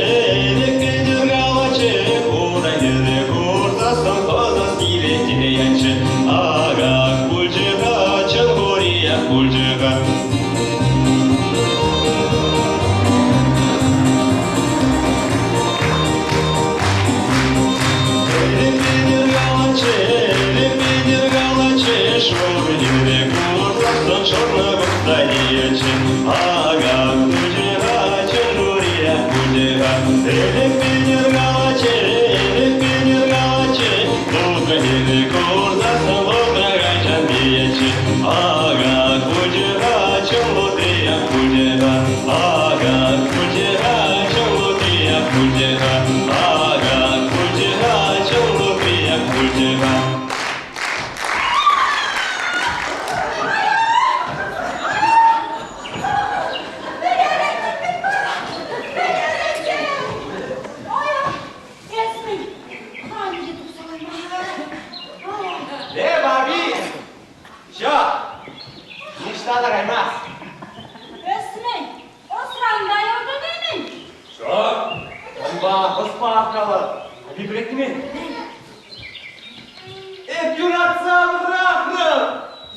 Элӗк Петӗр калатчӗ, хура хӗре курсассӑн хӑсас килет теятчӗ. Аках пулчӗ-ха, чӑн хуриях пулчӗ-ха. Элӗк Петӗр калатчӗ, Элӗк Петӗр калатчӗ, шур хӗре курсассӑн шӑрнӑ купса теятчӗ. Аках пулчӗ-ха, чӑн хуриях пулчӗ-ха. Элӗк Петӗр калатчӗ, Элӗк Петӗр калатчӗ, лутра хӗре курсассӑн лутра качан теятчӗ. Аках пулчӗ-ха, чӑн лутриях пулчӗ-ха. Аках пулчӗ-ха, чӑн лутриях пулчӗ-ха. Аках пулчӗ-ха, чӑн лутриях пулчӗ-ха. Э, баби! Ҫо! Ниҫта та каймасть. Эсмӗн, ӑсран та юртӑн-и-мӗн? Ҫо! Унпа ӑспа калӑр. Аби пӗлетмен. Эп юратса пӑрахрӑм!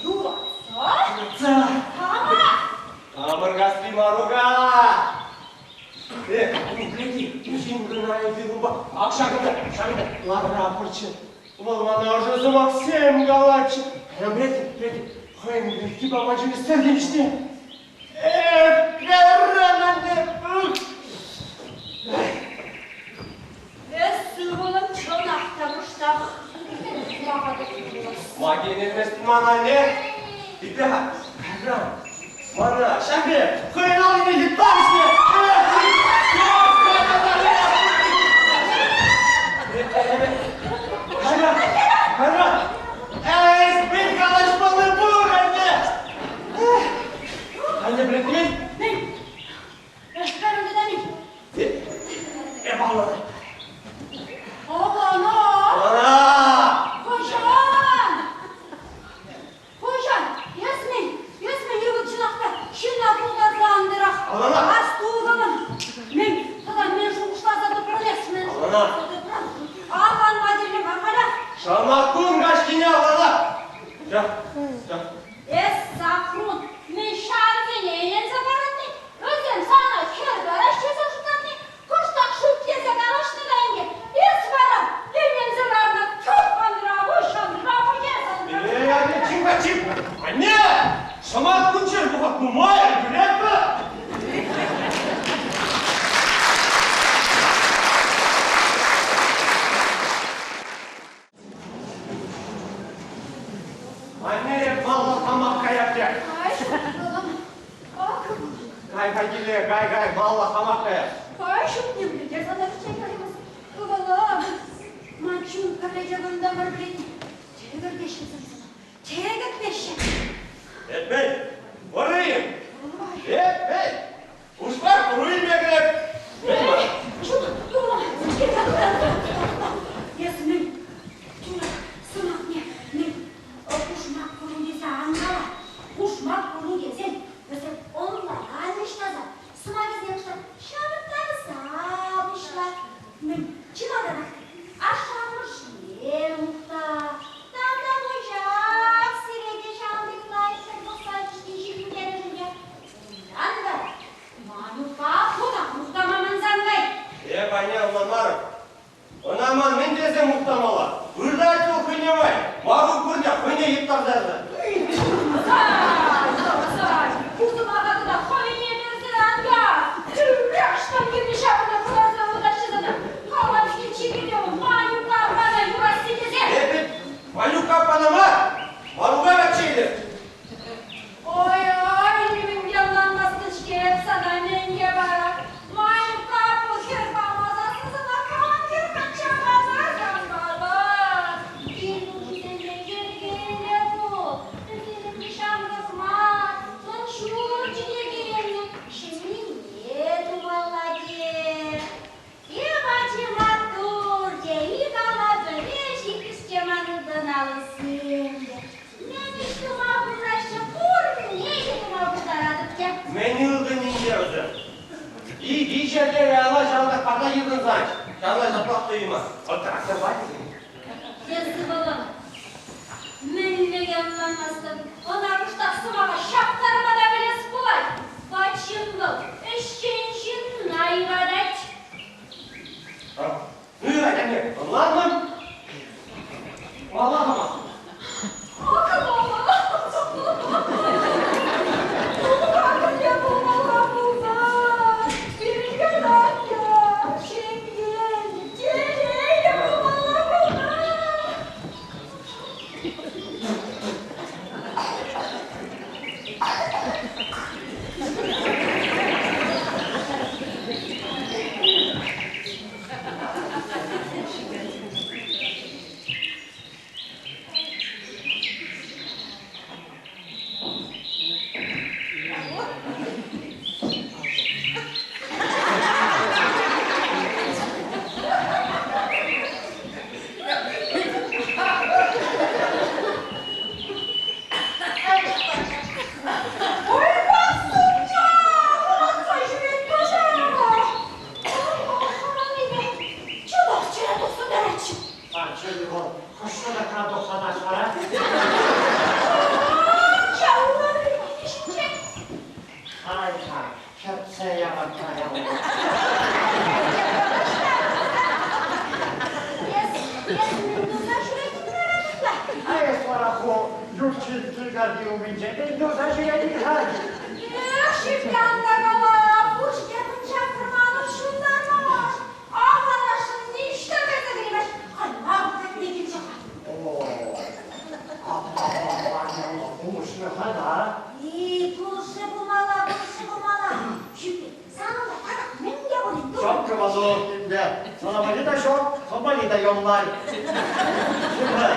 Юратса? Юратса. Кама? Хамӑр касри Марука! Э, гляди, ҫын кӑна эпир унпа. Ак ҫакӑнта, ҫакӑнта ларапӑрччӗ. Вӑл мана ӑшӑ сӑмахсем калатчӗ. Гляди, гляди, хӑйӗн пирки пама чӗнестернӗ-ҫке. Эп кӗрӗмӗнне Эс ывӑлӑм чӑнах та пуҫтах. Ма килместӗн ман анне? Итле-ха, кайран мана ҫак пек хӑйӗн аллине йӑтмарӗ-ҫке. Кайран, кайран, эс мӗн калаҫмалли пур, анне? Анне пӗлетмен? Мӗн? Эшкерӗм тытами. Эп аллӑ. Авлана! Ана! Хӑҫан? Хӑҫан? Эсмӗн, эсмӗн ывӑл чӑнах та ҫынна пултарса антӑрах. Авлана! Асту, ывӑлӑм. Мӗн, тата мӗн шухӑшласа тӑпрӑн эс, мӗн Авлана! шухӑшласа тӑпрӑн? Авланма кирлӗ мар халех. Шӑматкун каҫхине авлана! Ча, ча. Эс, Сахрун, мӗн ҫавсене ӗненсе паратни? Вӗсем сана хӗр параҫ тесе шутлани, кӑштах шӳтлесе калаҫнӑ та ӗнтӗ. Эс вара ӗненсе ларнӑ чух ӑнра пуҫ, ӑнра пуҫ эс, ӑнра. Эй, анне, чим-ха, чим! Анне! Шӑмат кунччен вӑхӑт нумай, пӗлетпӗр! Анне, валла хамах каяп те. Кай, ывӑлӑм, ак. Кай, кай киле, кай, кай, валла хамах каяп. Кай, ҫукне пӗлтер сана пӗччен каймас. Ывӑлӑм, ман чун пӗрре те вырӑнта мар пӗлетни. Тӗкӗртеҫҫӗ сана, тӗкӗртеҫҫӗ. Эпей, вӑрри! Эпей, ушпах пӑру илме кӗреп. Чун, ывӑлӑм, эс мӗн, тӳрех сӑмахне мӗн пушмак пӑру тесе ан кала. Пушмак пӑру тесен вӗсем ӑнланмӗҫ таса, сӑмахӗсем ҫавӑрттарса пуҫла. Мӗн, чи малтанах ашшӗ-амӑшне мухта. Тата пуҫах сире те ҫавӑн пек лайӑх хӗр пӑхса ҫитӗнтерӗшӗн те. Унтан вара Манукпа хунах мухтама мансан кай. Эп анне ӑнланмарӑм. Ӑна ман мӗн тесе мухтамалла? Выртать вӑл хӑйне май, Марук пырне хӑйне йӑттарса ярса. Сай, сай, пусӑмаха кӑна хӑйне персе ан яр. Тӳрех штангине ҫавӑрса кӑларса ывӑтаҫҫӗ сана. Халапҫи чикӗте вӑл Манюка аппана юрасси тесе. Эпӗ Манюк аппана мар, Марука качча илӗп. Ой-ой, нимӗн те ӑнланмастӑн-ҫке эп сана мӗнле вара? Манюка аппу хӗр памасассӑн сана кам хӗр качча памасан памас. Кил хуҫисене йӗркеллӗ пул, вӗсем ҫамрӑк мар, мӑн ҫурчӗ те киленнӗ, ҫӗннине тумалла те. Эп ачи маттур те, ик алла пӗре ҫитрӗҫ-ҫке ман ылтӑн алӑсем те. Мӗн ӗҫ тума пултараҫҫӗ, пурне те тума пултаратӑп те. Мӗн ылтӑнӗнче? ачасем. Ик ҫӗрте каялла ҫавӑнтах парса йышӑнсан, ҫавна ҫаплах туйма. Вӑл трактор пачӗ. Эс ывӑлӑм, мӗнле ӑнланмастӑн, ӑна кӑштах сӑмаха ҫаптарма та пӗлес пулать. Ват ҫын вӑл ӗҫчен ҫынна юратать. Ну, юрать, анне, ӑнлантӑм. Малалла ман. Акӑ мама. Акӑ пулмалла пулсан, пирӗн юратнӑ ҫемьен телейлӗ пулмалла пулсан. Ой, Васюка! Хӑратса ҫӳрет тата! Чӑнах чӗре тухса тӑратчӗ. Сан чӗрӳ вӑл хӑш шӑтӑкран тухса тӑрать вара? Кай-ха, хӗртсе ярать каялла. Эс, эс мӗн туса ҫӳретӗн вара тупла? А эс вара ху ют ҫын кил умӗнче мӗн туса ҫӳретӗн-ха? Эх, ҫӳпҫан та кала, пуҫне мунча курманӑш ҫунтармаш. Авланасшӑн ниҫта кайса кӗреймест. Хӑйма патне килчӗ-ха. О, апла пулӑшрӗ-ха та. И, пулӑшрӗ пулмалла, пулӑшрӗ пулмалла. Ҫӳппи, санӑн та татах мӗн те пулин ту. Ҫок кӑвасу ӗнтӗ. Сана валли та ҫок, хам валли та юлмай. Ҫырма.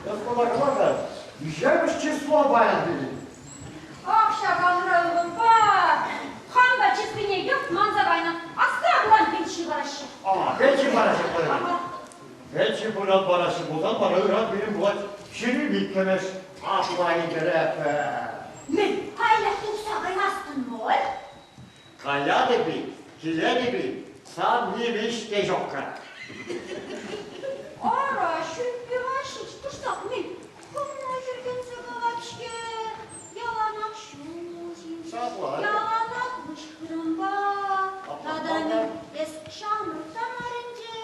Эс кула кала-ха, миҫемӗш число паян пирӗн? Ах, ҫак асра ывӑлпа хам та чыслине йӑлт манса кайнӑ. Аста куран пенси параҫҫӗ. А, пенси параҫҫӗ паян. Пенси пыран параҫҫӗ пулсан вара ыран пирӗн пулать 22-мӗш. Апла илтерепӗр. Мӗн, каллех тухса каймастӑн пуль? Каятӑп-и, килетӗп-и, сан ним ӗҫ те ҫук-ха. Ара, ҫӳппи Ваҫич кӑштах мӗн, хӑвна хӗрхенсе калать-ҫке. Яланах ҫул ҫинче, яланах выҫ хырӑмпа. Тата мӗн, эс ҫамрӑк та мар ӗнтӗ,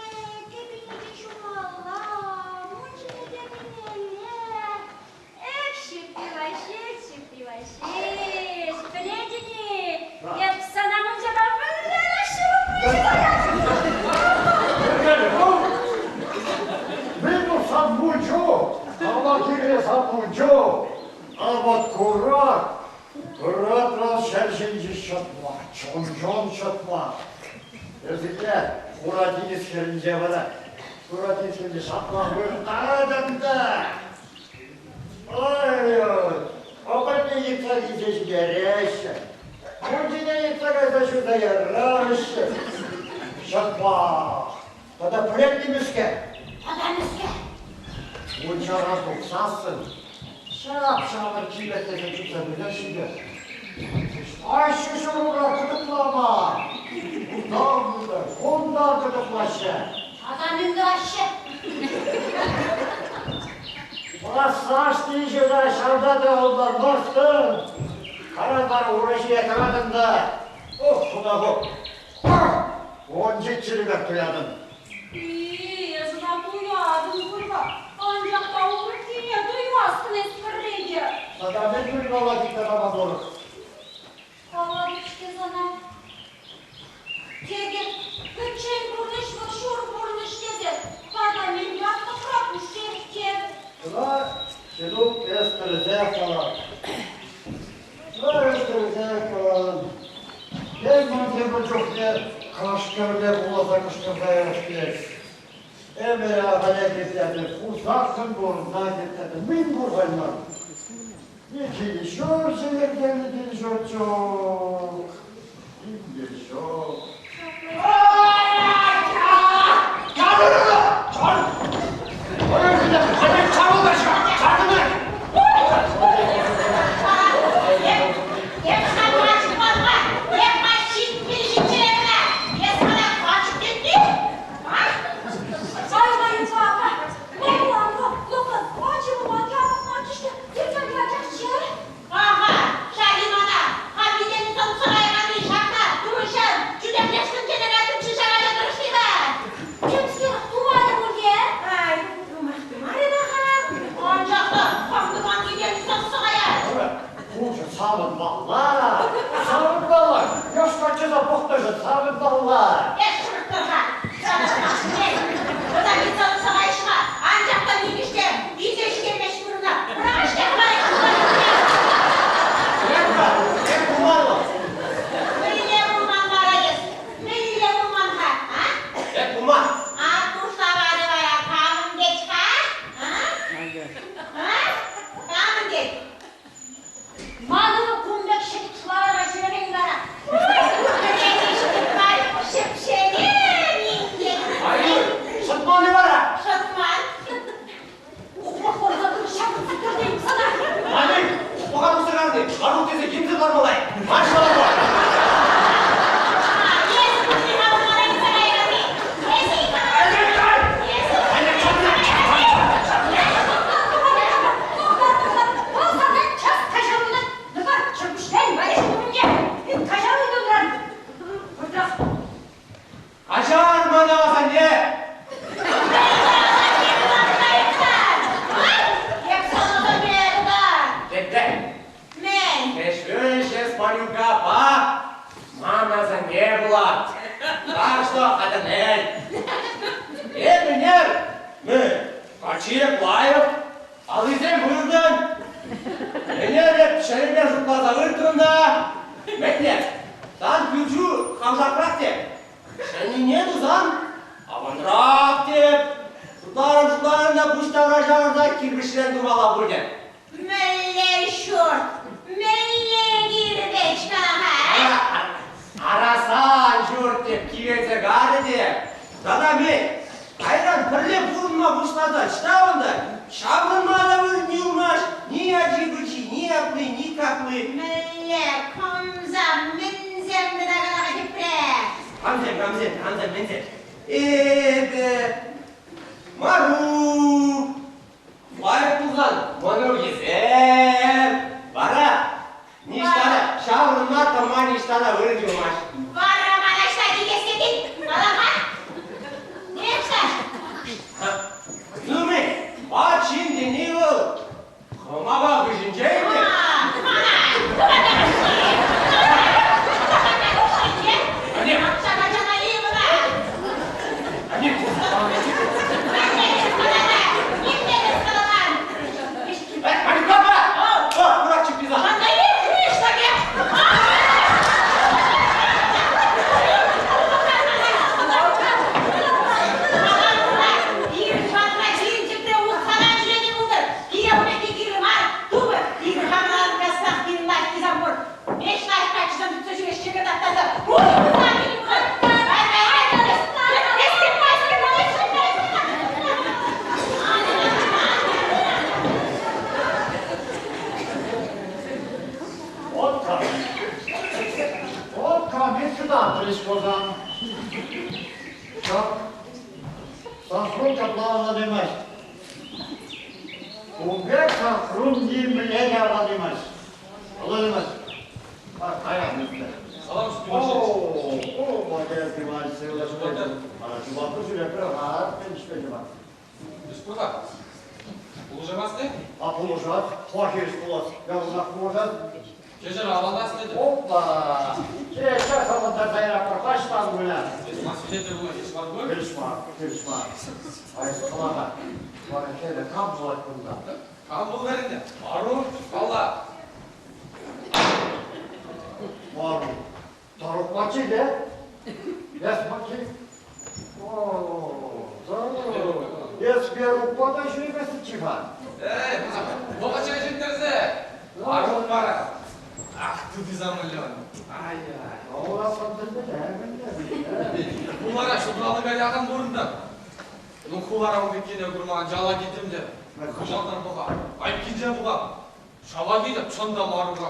кӗпине те ҫумалла, мунчине те кӗмелле. Эх, Ҫӳппи Ваҫич, Ҫӳппи Ваҫич, пӗлетӗн-и, эп сана мунчапа Мӗн сан мунчу? Кама кирлӗ сан мунчу? А вот курак, куракран ҫӗр ҫинчи ҫӑтма, чӑн-чӑн ҫӑтма. Эсӗ Хура тинӗс хӗрринче вара, Хура тинӗс хӗрринче ҫапла выртатӑн та. Ой-ой, опытне йӑтса килсе ҫитереҫҫӗ. Мунчине йӑтса кайса ҫуса яраҫҫӗ. Ҫапах тата пӗлетни мӗскер? Тата мӗскер? Мунчара тухсассӑн ҫап-ҫамрӑк чиперсене чупса пыраҫҫӗ те Аҫу ҫурура кӑтӑклама! Унтан кунта, кунтан кӑтӑклаҫҫӗ. Тата мӗн тӑваҫҫӗ? Массаж тиҫӗ та ҫавна та ӑнланмастӑн. Каран ура ҫине тӑратӑн та, ох, хунаху, он чӗрӗпех туятӑн. И, эс ӑна туятӑн пуль-ха, анчах та урӑххине туймастӑн эс пӗрре те. Тата мӗн туймалла тытса пама пулӑх? Калатӑп-ҫке сана. Текӗр пӗччен пурнӑҫ вӑл ҫур пурнӑҫ тесе тата мӗн ятлӑхра пушшех те. Тӑра, Ҫинук, эс тӗрӗсех калан. Тӑра, эс тӗрӗсех калан. Тен, ман тепӗр чухне кашкӑрне пуласа кӑшкӑрса ярас килет. Ӗмӗр ахалех ирттернӗ, хусаххӑн пурӑнса ирттернӗ. Мӗн пур халь ман? Ни кил-ҫурчӗ йӗркеллӗ кил-ҫурт ҫук, инке ҫук. Эп хама чупман-ха, эп Савӑнтӑшӑн савӑнмалла. Эс шӑрттӑр-ха, сана сӑмахне. Ӑна йытса тухса кайӑш-ха, анчах та нихӑш те илсе ҫитермест вырӑна. Пӑрахаҫ-ҫке Эп-ха, эп пулман вӑл. Мӗнле пулман вара эс? Мӗнле пулман-ха, а? Эп пулман. А пуҫлаварӗ вара камӑн тет-ха? А? А? Камӑн тет? Манӑн кун пек ҫӗтӗк шӑлаварпа ҫӳремен вара. Ай, шӑтман-и вара? Шӑтман. Ухмах пулса ҫаврӑнса кӗртейӗп сана. Ани, ухмаха тухса карни, Марук тесе кимсе лармалла. Марш шаларма! Каҫар мана, асанне! Тетте! Кӗҫ-вӗҫ эс Ванюка па ман асанне пулать. Так что хатӗрлен. Эп ӗнер, мӗн, каччи лайӑх, Аллисем выртӑн. Ӗнер эп чӗреме шутласа выртрӑм та, мӗнле, сан пӳрчӳ хавшакрах те. Ҫӗннине тусан аванрах теп. Шутларӑм-шутларӑм та пуҫ тавра ҫавӑрса кирпӗчрен тумалла пулчӗ. Мӗнле ҫурт, мӗнле кирпӗч кала-ха? Арасан ҫурт теп кивелсе карӗ те. Тата мӗн, кайран пӗрле пурӑнма пуҫласан ҫавӑнта ҫаврӑнма та вырӑн юлмасть, ни ачи-пӑчи, ни апли, ни капли. Мӗнле кӑмса мӗнсем тытакана тепре? Камсем, камсем, камсем, мӗнсем? Эпӗ, Марук, лайӑх пулсан мӑнукӗсем, вара Ниҫта та ҫаврӑнма тӑма ниҫта та вырӑн юлмасть. Вара мана ӑҫта килес тетӗн? Кала-ха. Нечто. Ну мӗн, ват ҫын тени вӑл хӑмапа хыҫӗнче ӗнтӗ. Малюкапа! О, курак чупписа! Вот как. Вот как сюда пришла. Так. Сахрун капла авладымасть. Ун пек Сахрун нимле те авладымасть. Авладымасть. Так, каян ӗнтӗ. Салам, О, о, молодец, Иван, сывлӑш. Ара, чупатту ҫӳрепре, ха, пенӗшпе чупат. Пур-ха. Пулӑшаймастни? А пулӑшать, хӑва хирӗҫ пулас. Яланах пулӑшать. Кӗҫӗр авланас тетӗп. Опа! Че, хавантарса яратпӑр, таҫтан выля. Эс ман свидетель пулма хирӗҫ мар пуль? Хирӗҫ мар, хирӗҫ мар. Ай, калаха. Вара хӗрӗ кам пулать кунта? Кам пултӑр ӗнтӗ? Мару, палла. Мару. Тарук марчи те? Эс марчи? О, Тарук. Эс Верукпа та ҫӳреместӗнччӗ-ха. Эй, вӑхӑчӗ ҫиттерсе. Марун вара. Ах, ты замлен. Ай-яй. Хулара ҫуталӑка яхӑн пурӑнтӑм. Ну, хулара ун пеккине курман, яла килтӗм те. Хыҫалтан пӑха, айккинчен пӑха. Шала килтӗм, чӑн та Марука.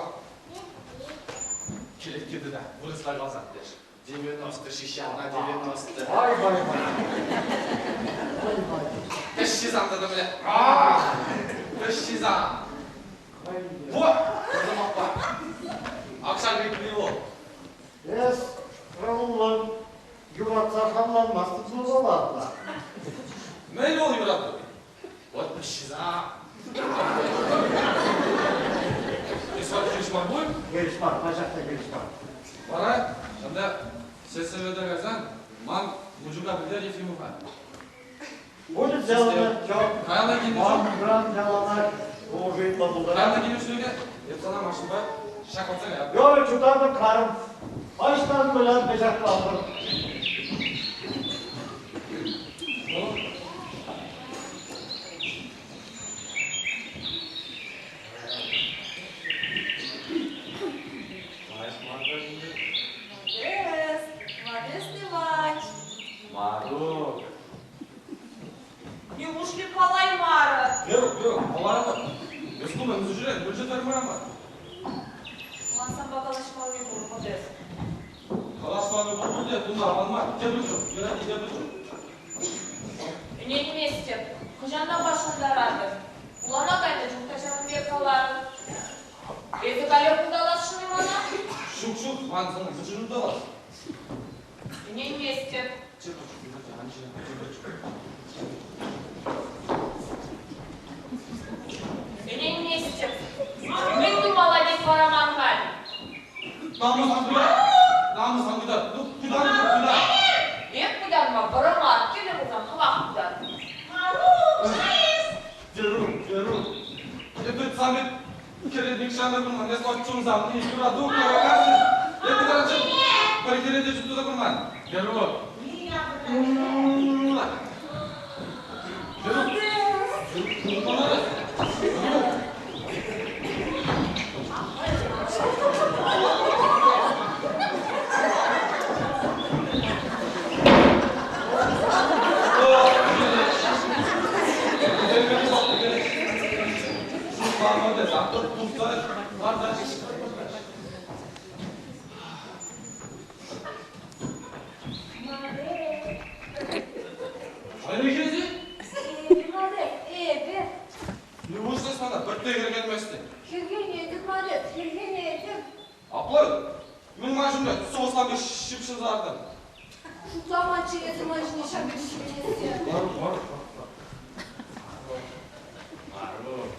Килет килтӗ та, вырӑсла каласан, леш. 90 шищана 90. Ай, вай, вай. Ай, вай. Тӗш сан тата мӗле. Ах! Тӗш сан. Вот, пӑртӑмахпа. Акшар пек вӑл. Эс, Раллан, юратса хамланмастӑн пулмалла. Мӗн вӑл юрату? Вот пӗҫҫиса. Эс вара хирӗҫ мар пуль? Хирӗҫ мар, пачах та хирӗҫ мар. Вара, ҫында. машинпа ҫаклатса каятӑн. Йой, чутартӑм карӑм. Ӑҫтан вылян пӗҫаклантӑм. Ну? Лайӑх мар-ха ӗнтӗ. Модест, Модест Ивач. Марук. Неужели калаймарӑр? Верук, Верук, каларӑм. Эс кунта мӗншӗн ҫӳрен? Мӗншӗн тӑрмарӑм-ха? Ман санпа калаҫмалли пур, Модест. Калаҫмалли пур пуль те, туна аван мар. Тепӗр чух, юрать тепӗр чух. Ӗненместӗп. Хӑҫантанпа шантаратӑн? Хулана кайнӑ чух та ҫавӑн пек каларӑн. Эсӗ каллех улталасшӑн-и мана? Ҫук, ҫук, ман сана мӗншӗн улталас? Ӗненместӗп. Тепӗр чух, юрать, ан ҫыр, тепӗр чух. Ӗненместӗп. Мӗн тумалла тет вара ман халь? Намӑс ан куяр. Намӑс ан куйтар. Ну, куйтар, куйтар. Эп пытанма вӑрӑ мар, кирлӗ пулсан хӑвах пытан. Верук, Верук. Эпӗ самит хӗре нихҫан та курман. Эс ман чун савни, юрату кураканшӑн. Эпӗ таранччен пӗр хӗре те чуптуса курман. Верук. Верук. Верук, Верук. Эпӗ. Нивушлӗ сана пӗртте хӗрхенместӗн? Хӗрхенетӗп, Марет, хӗрхенетӗп. Апла мӗн ман ҫумне сослам пек ҫыпҫӑнса лартӑн? Шутламанччӗ эсӗ ман ҫине ҫав пек ҫименессе. Мар, мар, Марук.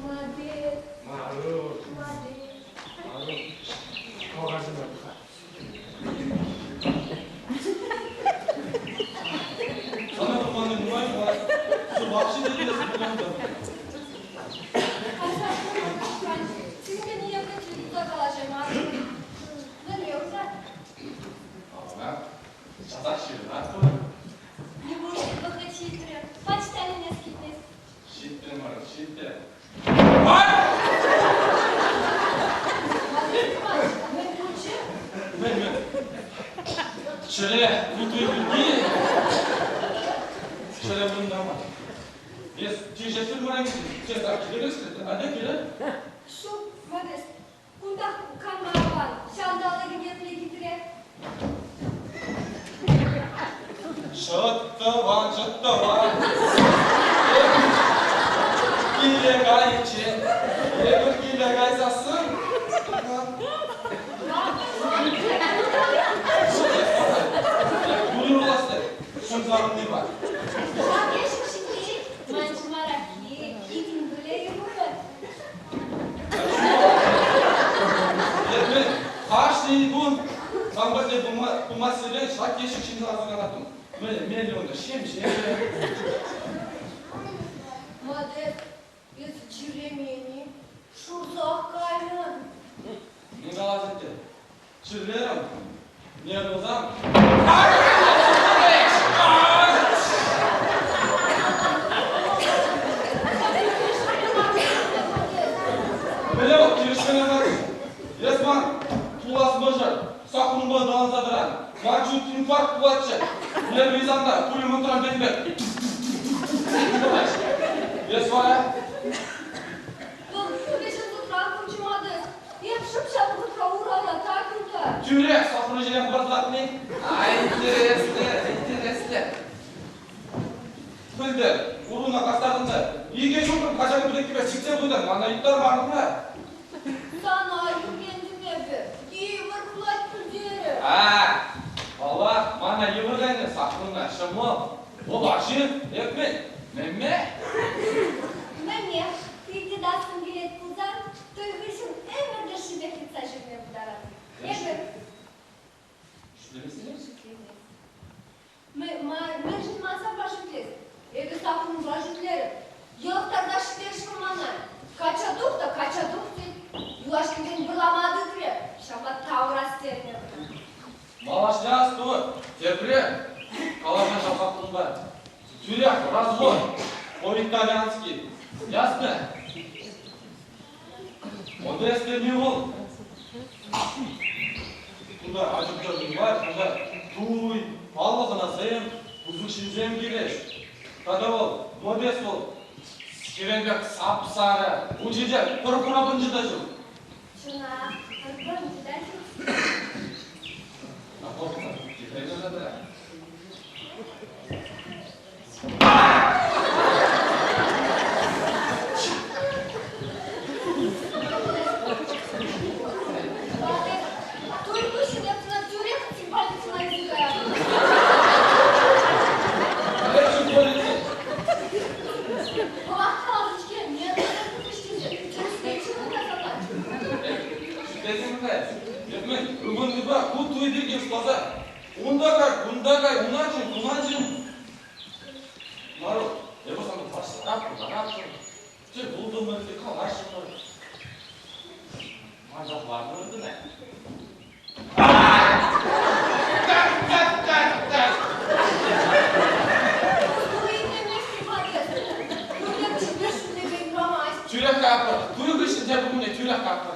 Марет. Марук. Марет. Марук. Кӑвакарчӑна пӑх-ха. Сана курманни нумай пулать. Сывах ҫитӗнес пулнӑ. Сирӗнпе ниепле те тытса калаҫаймастӑп. Мӗнле унта? Ана часах ҫырӑнатпӑр. Нивушлӗ вӑхӑт ҫитрӗ? Пач та ӗненес килмест. Ҫитрӗ мар, ҫитрӗ. Мӗн пулчӗ? Мӗн, мӗн? Чӗре вутти пирки чӗре вырӑнта мар. Эс тишесӗр вӑранчӗ, часах килӗрес-ши? Атя киле. Ҫук, Модест, кунтах канма аван. Ҫанталӑкӗ епле хитре. Шӑт-тӑван, шӑт-тӑван. Киле кайиччен, эпир киле кайсассӑн Уйрӑлас чун савӑнни мар. Ҫак ӗҫ ҫитет, ман чӑмараххи, икӗн пӗле юрӑ. Эпӗ кашни кун сан патне пымассерен ҫак ещӗк ҫинче ларса канаттӑм. Мӗнле унта ҫемҫе. Модест, эс чирлемен-и? Шурсах кайнӑ. Мӗн калас ӗнтӗ? Чирлерӗм. Нервӑсам. Мӗнле вӑл килӗшмелле мар? Эс ман пулас мӑшӑр, саккунпа тӑланса тӑран. Ман чун инфаркт пулатчӗ. Нервисам та пулеметран пенӗ пек. Эс вара? Вӑл вӗҫӗм сутран пулчӗ Модест. Эп шӑп ҫав вӑхӑтра урана такӑнтӑм. Тӳрех сахӑр ҫине хӑпартлатни. А интереслӗ, интереслӗ. Пӗлтӗр, уруна кастартӑн та икӗ ҫухрӑм качака пӗтӗккипе сиксе пытӑн, мана юптармарӑн-ха. Сана ӳркентӗм эпӗ, йывӑр пулать пӗлтерӗ. А, паллах, мана йывӑр кайнӑ, саккунна ҫӑмӑл. Вӑл арҫын, эп мӗн, мемме? Мӗнех, кредитассӑм килет пулсан, туй хыҫҫӑн ӗмӗр тӑршшӗпех йӑтса ҫӳреме пултаратӑн. Эпӗ Шӳтлеместӗн? Шӳтлемест. Мӗншӗн ман санпа шӳтлес? Эпӗ саккунпа шӳтлерӗм. Йӑлӑхтарса ҫитерчӗ вӑл мана. Качча тух та качча тух тет. Юлашкинчен Малашне асту, тепре калаҫа ҫапах кунпа. Тӳрех развод, по-итальянски. Ясно? Модест тени вӑл. Кунта ача-пӑча нумай, кунта туй, паллӑ хӑнасем, пысӑк ҫынсем килӗҫ. Тата вӑл, Модест вӑл, хӗвел пек сап-сарӑ, ун ҫинче пӗр хура пӑнчӑ та ҫук. Чӑнах, пӗр пӑнчӑ та ҫук. Туй хыҫҫӑн эп сана тӳрех больницӑна илсе каятӑп. Вӑлах каласӑн-ҫке, нервӑ тесе тӗрӗслеччӗ кунта сана. Эп мӗн, ывӑннипе ку туй пирки шутласа Унта кай, кунта кай, унанчӑн, кунанчӑн. Марук, эпӗ сана паҫтах ларатӑп. Тӗл пултӑмӑр, те калаҫрӑмӑр. Манса хӑварнӑ кӑна. Так, так, так, так. Тӳрех капӑр. Туй хыҫҫӑн тепӗр кунне тӳрех капӑр.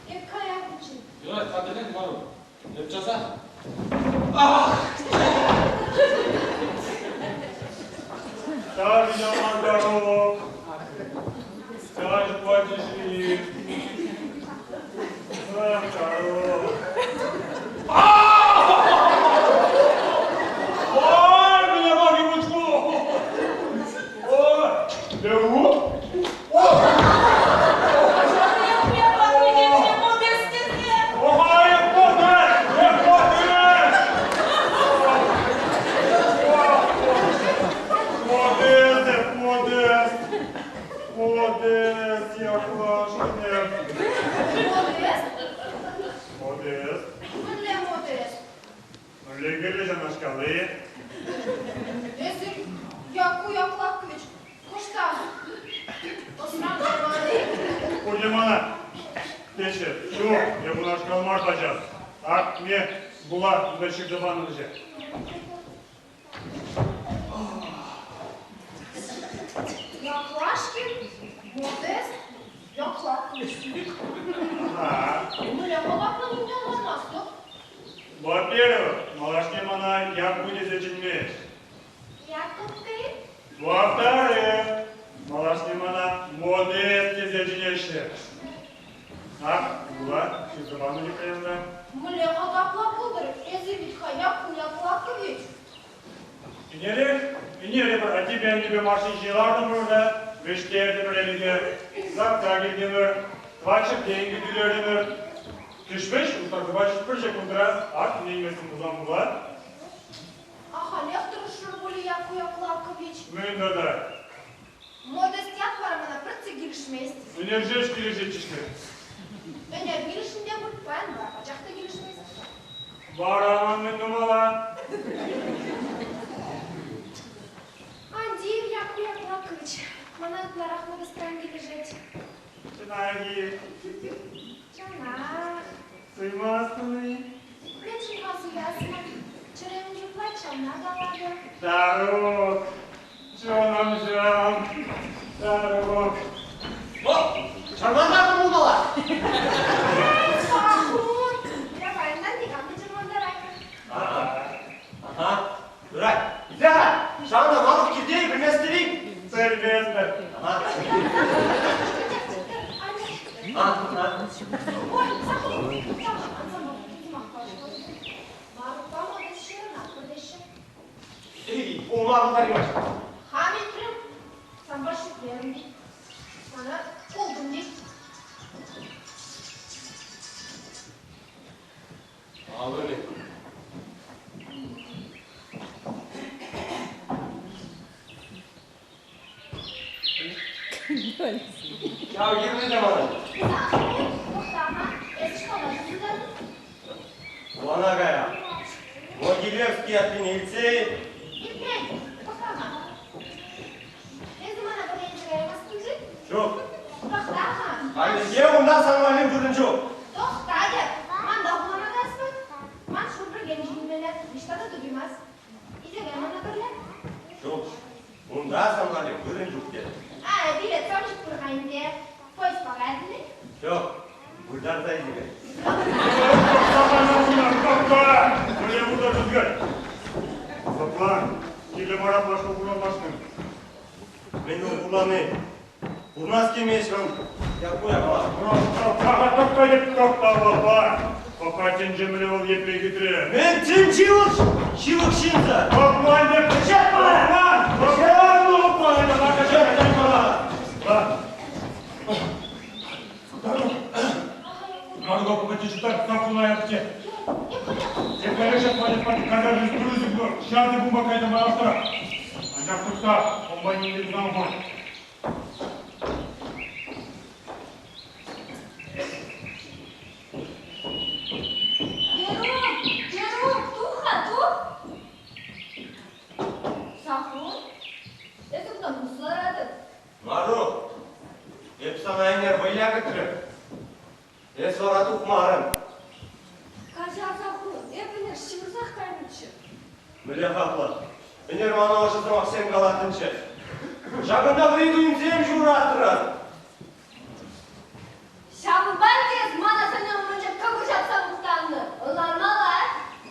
Эп каятӑмччӗ. Юрать, хатӗрлен, Марук. Эп часах. Ах! Так, Ямандарок. Товарищ платежи. Ах, здоров. Ой, меня ноги мучку. Ой, беру. Модест. Мӗнле Модест? Мӗнле кирлӗ ҫавнашкалли? Эсир Якку Яклакович кӑштах ӑсран кайман-и? Пурте мана теҫҫӗ. Ҫук, эп унашкал мар пачах. Ак, ме, була унта ҫырса панӑ вӗҫе. Яклашкин, Модест, Яклакович. Ага. Мӗнле хӑватлӑ ним ӑнланмастӑп. Во-первых, малашне мана Якку тесе чӗнмест. Якку-ты? Во-вторых, малашне мана Модест тесе чӗнеҫҫӗ. Ак, була, ҫырса панӑ Ефремна. Мӗнле хакапла пултӑр, эсӗ вӗт-ха Якку Яклакович. Ӗнерех, ӗнер эпир аттепе аннепе машина ҫине лартӑмӑр та вӗҫтертӗмӗр ӗнтӗ. Сакса килтӗмӗр, тӑватҫӗр тенкӗ тӳлерӗмӗр. Кӗҫ-вӗҫ уттарсапа пӗр ҫеккунтра ак ӗненместӗн пулсан пулать. Ахалех тӑрӑшрӑр пулӗ, Якку Яклакович. Мӗн тата? Модест ят вара мана пӗртте килӗшмест. Ӗнер ҫеҫ килӗшетчӗ-ҫке. Ӗнер килӗшнӗ те пуль, паян вара пачах та килӗшмест. Вара мӗн тумалла? Ан тив, Якку Яклакович, мана ытларах модестран килӗшет. Чӑнах-и? Чӑнах. Суймастӑн-и? Мӗншӗн-ха суяс мар? Чӗрем чуплать, ҫавна калатӑп. Тарук, чунӑмҫӑм, Тарук. О, чӑрмантартӑм пулмалла. Эй, Сахун! Давай, никам та чӑрмантараймӗ. Ага, ага, юрать. Итле-ха, ҫавна Марук килте пӗлместӗр-и? Пӗлместӗр. Ага. А, Ой, Сахун, Сахун, Марукпа модест ҫырӑнатпӑр теҫҫӗ. Эй, пулма пултараймасть. Хам илтрӗм, санпа шӳтлерӗм тет. Мана култӑм тет. Алӑри. Ҫав кирлӗ те мана. Тӑхта-ха, эсӗ школа ҫӳретӗн? Хулана каям. Могилевский ятлине илтсе-и? Илтмен, тӑхта-ха. Эсӗ мана пӗрре илсе каяймастӑн-ши? Ҫук. Тӑхта-ха. Халлӗхе унта сан валли вырӑн ҫук. Тӑхтатӑп. Ман та хулана каяс пулать. Ман шур пӗркен ҫитмелле. Ниҫта та тупаймасть. Илсе кай мана пӗрле. Ҫук. Унта сан валли вырӑн ҫук терӗм. А, билет сам ҫук пур-ха ӗнтӗ. Поездпа каятӑн-и? Ҫук. Выртарса илсе кай. Мӗнле выртать ӳкет? Лӑплан, кирлӗ мара пашка курмастӑн. Мӗн вӑл вулани? Пурнас килмест ман Якку япала. Тӑхта, лӑплан. Пӑха тӗнче мӗнле вӑл епле хитре. Мӗн тӗнчи вӑл ҫывӑх ҫынсӑр? Лӑплан, лӑплан, лӑплан, лӑплан. Марго, Верук, Верук, тух-ха, тух! Сахрун, эсӗ кунта мус ларатӑн. Марук, эп сана ӗнер вӑййа кӗтрӗм. Эс вара тухмарӑн. Каҫар, Сахрун, эп ӗнер ҫывӑрсах кайнӑччӗ. Мӗнле хаклӑ? Ӗнер мана ӑшӑ сӑмахсем калаттӑнччӗ. Ҫакӑнта вӗри туйӑмсем ҫуратрӑн. Ҫавӑнпа ӗнтӗ эс ман асанне умӗнче кӑкӑр ҫапса мухтаннӑ. Ӑнланмалла.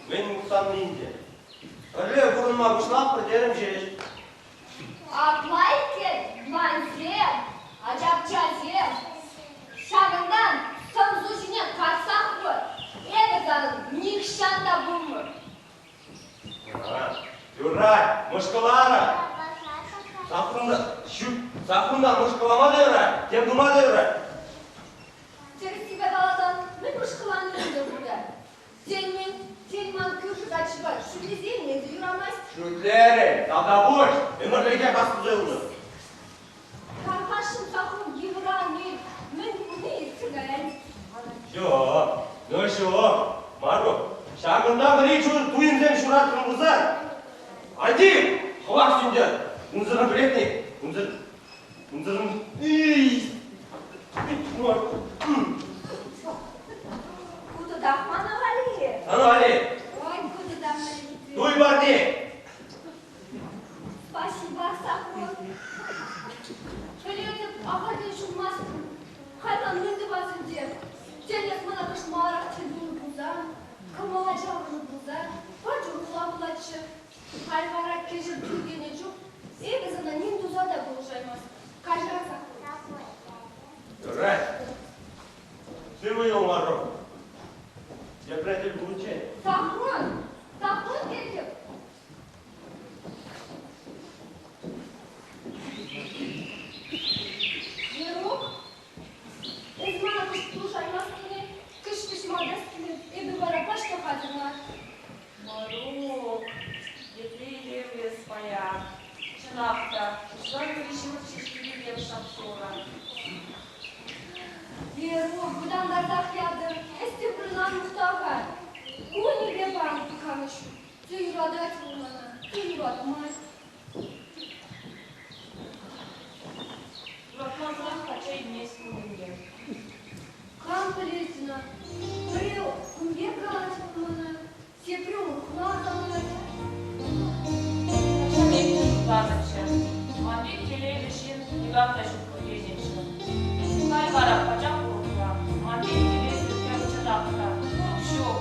Мӗн мухтанни ӗнтӗ? Пӗрле пурӑнма пуҫлатпӑр терӗм ҫеҫ. Апла иккен, мансем, ачапчасем, ҫакӑнтан сӑмсу ҫине касах пыр. Эпӗ санӑн нихҫан та пулмӑп. Юрать, мӑшкӑларӑм. Саккунта, ҫук, саккунта мӑшкӑлама та юрать, тем тума та юрать. Тӗрӗссипе каласан, мӗн мӑшкӑлани ӗнтӗ кунта? Тен, мӗн, тен, ман кӳршӗ каччӑпа шӳтлесе илме те юрамасть. Шӳтлерӗн, тавтапуҫ, ӗмӗрлӗхе кас туса юлнӑ. Тархасшӑн саккун йывӑран ир, мӗн курни иртсе каять. Ҫук, ну ҫук, Марук, ҫакӑнта вӗри туйӑмсем ҫуратрӑн пулсан, айти, хӑвах сӳнтер. Унсӑрӑн пӗлетни, унсӑр, унсӑрӑн, Ку тутах мана валли. Сана валли. Ой, ку тутах мана Туй парни. Спасибо, Сахрун. Пӗлетӗп, ахальтен ҫунмастӑн. Хайлан мӗн тӑвас ӗнтӗ? Тен, эс мана кӑшмарах тӗл пулнӑ пулсан, кӑмӑла ҫаврӑннӑ пулсан, пач урӑхла пулатчӗ. Халь вара кӗҫӗр тӳрленӗ чух эпӗ сана ним туса та пулӑшаймастӑп. Каҫар, Сахрун. Юрать. Сывӑ юл, Марук. Тепре тӗл пуличчен. Сахрун! Сахрун тетӗп! Верук, эс мана кӑшт пулӑшаймастӑн-и? Кӗҫ-вӗҫ малтас килет, эпӗ вара пач та хатӗр мар. Марук, епле илемлӗ эс паян. Чӑнах та, куҫран вӗри ҫывӑх ҫеҫки пекех шап-шурӑ. Верук, вӑтантарсах ятӑр, эс те пырсан мухтав-ха. Кунӗпе пан канӑҫ ҫук. Те юратать вӑл мана, те юратмасть. Юратмасӑрах качча илмест пуль ӗнтӗ. Кам пӗлет ӑна? Пӗри кун пек калать вӑл мана, тепри урӑхла калать. Ҫав пек шутланӑччӗ. Ман пек телейлӗ ҫын никам та ҫук пуль тенӗччӗ. Халь вара пачах урӑхла. Ман пек телейсӗр хӗр чӑнах та ҫук.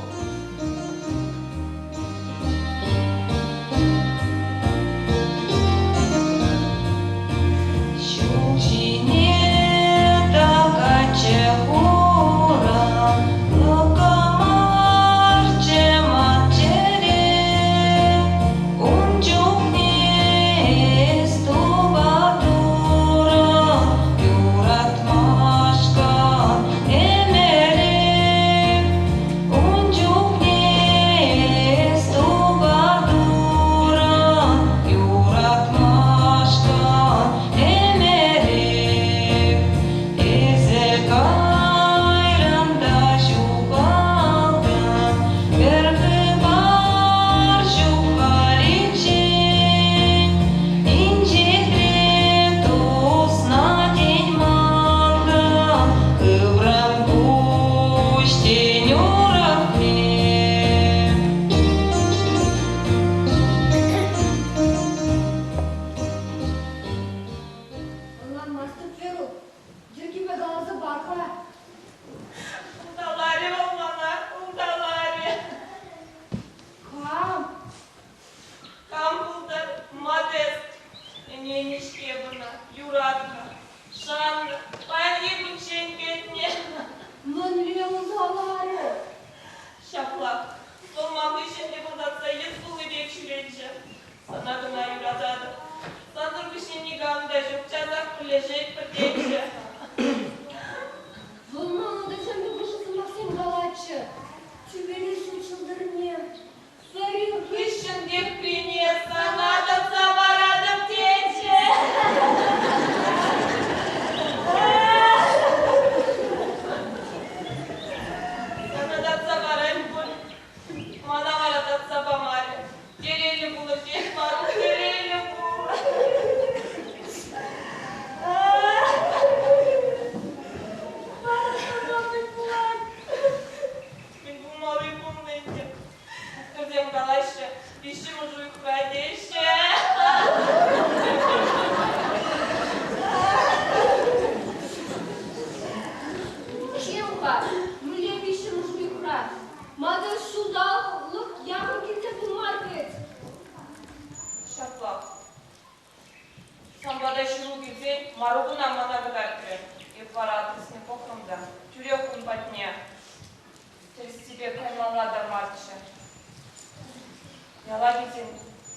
Яла килсен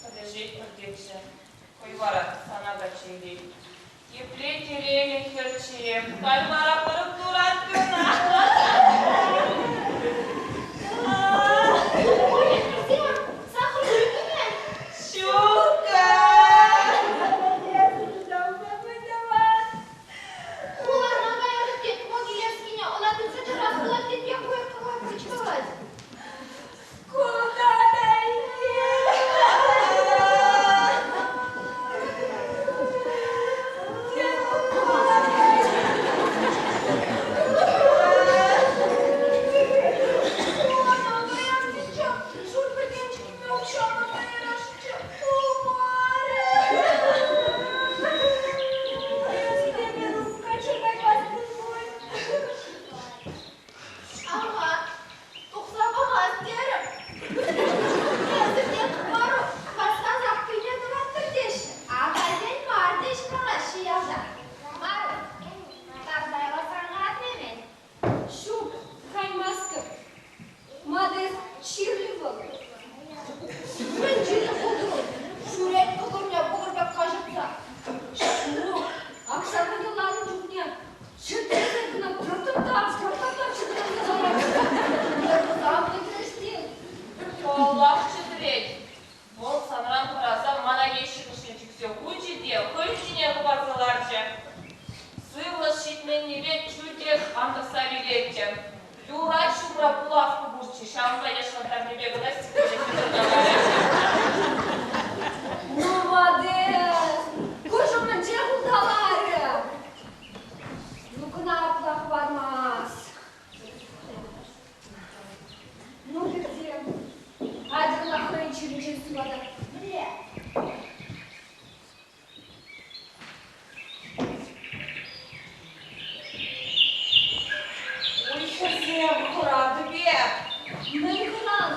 пӗрлешетпӗр тетчӗ. Хӑй вара сана качча илет. Епле телейлӗ хӗрччӗ Халь вара пӗр турат кӑна. Сахӑр ҫук-и? Ҫук-ка! Хулана каятӑп тет Могилевскине, ӑна тытса чарас пулать тет Яков калать. Куда та Хулана каяс тетчӗ, шур пӗркенчӗкӗпе укҫаллӑ каярашчӗ. Пулмарӗ. Ага, тухса пӑхас терӗм. Эсӗ тек варук васкасах кӳме тӑватпӑр теҫҫӗ. Ахальтен мар теҫ калаҫҫӗ ялта. Марук, тарса юласран хӑратнемен. Ҫук, каймастӑп. Мадес чирлӗ вӑл. Мӗн чирлӗ пултӑр? Ҫӳрет кӑкӑрне кӑкӑр пек каҫӑртса. Ҫук, аксарма юланӑ чухне чӗтресе кӑна тӑр-тӑр-тар, тӑр-тӑр-тар чӗтресе тӑрать. Нервӑсам лекрӗҫ-тен. Паллах чӗтрет. Вӑл санран хӑраса мана ещӗк ӑшне чиксе хучӗ те хӑй ҫине хӑпарса ларчӗ. Сывлӑш ҫитменнипе чутех антӑхса вилетчӗ. Юрать ҫумра булавка пурччӗ, ҫавӑнпа яшлаттарнипе кӑна сиккелесе тӑркаларӗ. Ну, Мадес, куҫ умӗнчех улталарӗ. Ну, кӑна апла хӑвармасть. Ну, хӗрсем, атьӑр-ха хӑйӗн чирӗнчен сыватар. Мӗнле? Ой, хӗрсем, хӑратӑп эп. Мӗн хӑран?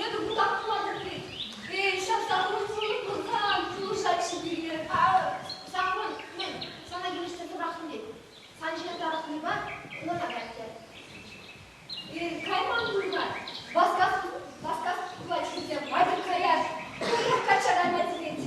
Эпӗ кунтах пулатӑп вӗт. Эй, ҫав Сахрун пулнӑ пулсан пулӑшатчӗ пире. Сахрун, мӗн, сана килӗштерсе пӑрахрӑм тет. Сан ҫине тарӑхнипе хулана каять терӗ. Кайман пуль-ха. Васкас, васкас пулать хӗрсем. Атьӑр каяр. Хӑех качча кайма тивет.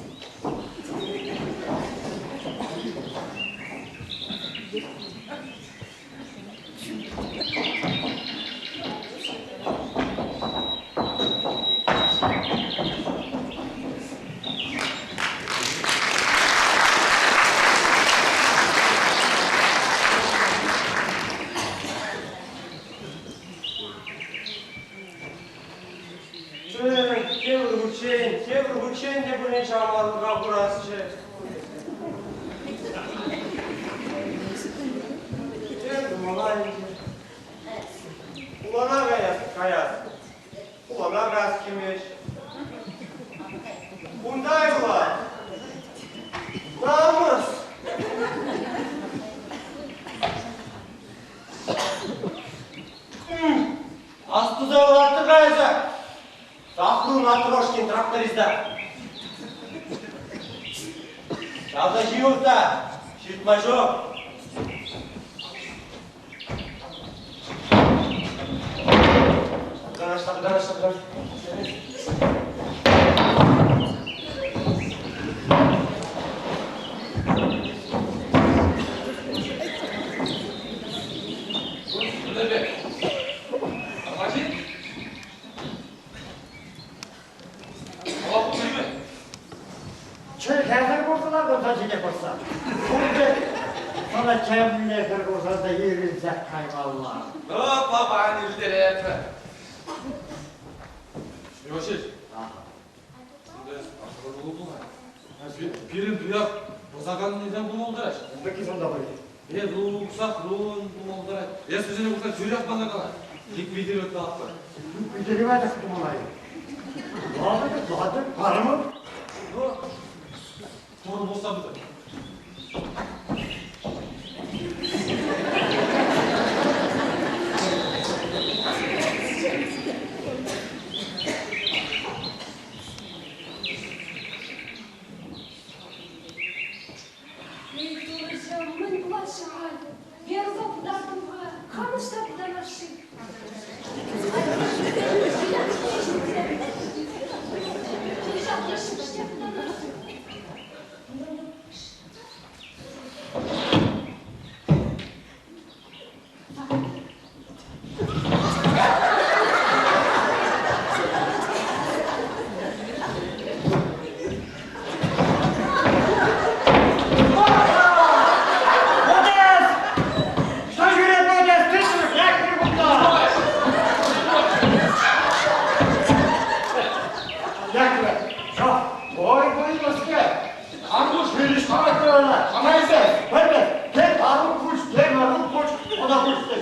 Тепӗр хутчен, тепӗр хутчен те пулин ҫавӑнпа курасчӗ. Тепӗр малай ӗнтӗ. Хулана каяс, каяс. Хулана каяс килмест. Кунта юлать. Намӑс! Астуса юлаттӑр-ха эсӗ. Сахрун Атрошкин тракториста. Ҫавна ҫывӑх та ҫыртма ҫук. Тӑрӑшса, тӑрӑшса, тӑрӑшса. Чӗлхесӗр курсӑлатӑн та ҫине пӑхса. Пурте сана темлесӗр курсан та ирӗлсех каймалла. Ну, папа, не илтеретпӗр. Йосиф. Пирӗн туя пӑсаканнисем пулма пултараҫҫӗ. Такисем та пуль. Е луксах рун пулма пултарать. Эс вӗсене курсан тӳрех мана кала. Ликвидировать тӑватпӑр. Ликвидировать тумалла. Ладно, ладно, парӑмӑр. Ну, турӑ пулса пытӑр. Эй, Турӑҫӑм, мӗн пулать-ши халь? Верӑпа пытартӑм-ха, хам ӑҫта пытарас-ши?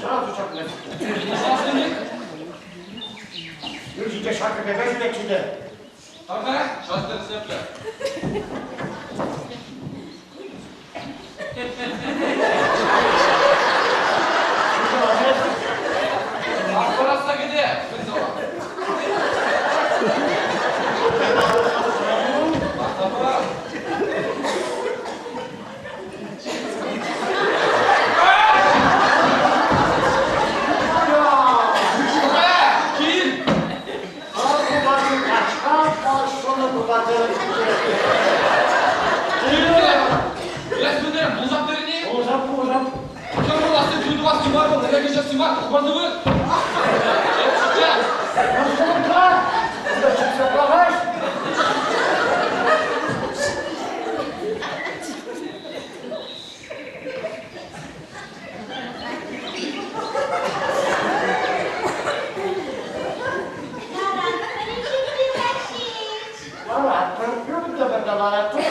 сразу ҫакна сикнӗ. Юрҫинче ҫакӑ пек ҫӳретчӗ те. Ага, час тӗрӗслеплӗ. Ахӑрасса кӗте, Хрисова. Ахӑра. Кил! Ларатпӑр, юртӑмӑр та ларатпӑр.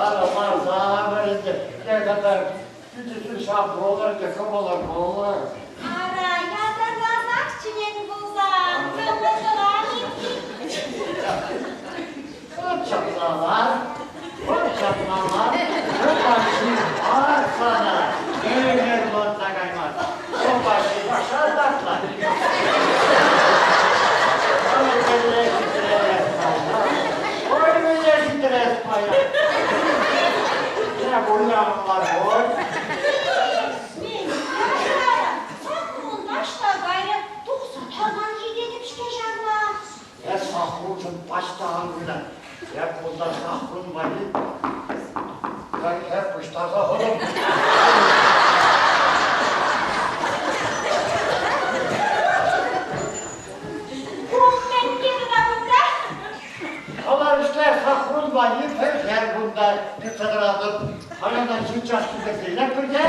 Ара, парсамӑр ӗнтӗ. Тата питӗ ҫав пулӑр те кӑмӑлӑр пулӑр. Ара, ятарласах чӗнен пулсан, кӑмӑлтӑран иккен. Вӑт ҫапла лар, вӑт ҫапла лар, Тупаҫҫи мар сана, ӗмӗр манса кайман. Тупаҫҫи паша ташлать. Ой, мӗнле хитре Ой, мӗнле хитре паян. Не вылямалла пуль. Мен яшара, саккунташ та кайрӗ, тухса тарман ҫитетӗп-ҫке ҫавна. Эс сахрушӑн пач та ан выля. Эп кунта сахрун валли пӗр пуҫтарса хутӑм. Кумменке тата кунта? Каларӑшла сахрун валли пӗр хӗр кунта тытса тӑратӑп. Халь ӑна ҫиччас килсе илетпӗр те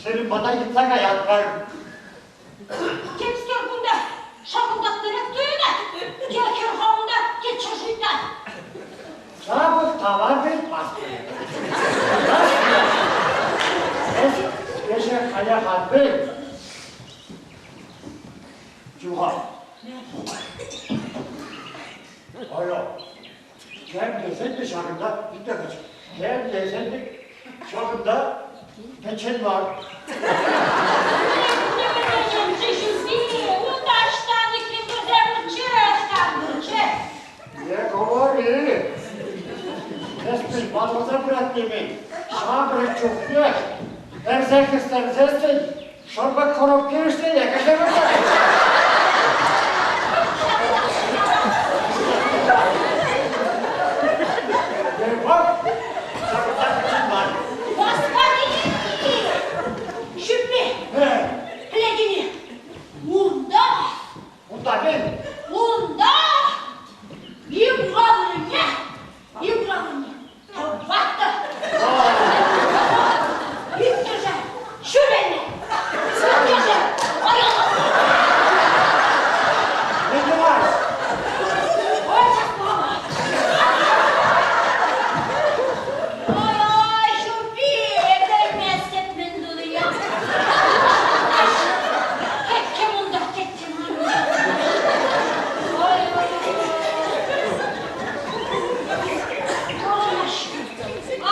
сирӗн пата йӑтса каятпӑр. Темскер кунта шакӑлтаттарать туйӑнать. Те хӗр-ха унта, те чӗр шуйттан. Ҫапӑх тавар пек Эс эсӗ халех ан пӗл. Чуха. Алло. Тем тесен те ҫакӑнта итле Тем тесен те ҫакӑнта пӗччен мар. Не говори. Эс ватӑлса пырать темен. Ҫамрӑк чухне ӗрсе хӗстерсессӗн шӑрпӑк коробки ӗҫлене кӗрсе выртать. Пак, ҫакӑнта пӗччен мар. Господи, Ҫӳппи, пӗлекене, унта Унта мӗн? Унта Ивановне, Ивановне тӑваттӑ. Иккӗшӗ ҫӳренӗ, иккӗшӗ аяла. Мӗн тӑвас? Ой, ҫапла. Ой, ҫӳппи, пӗлместӗп мӗн тунине. Тӗттӗм унта, тӗттӗм.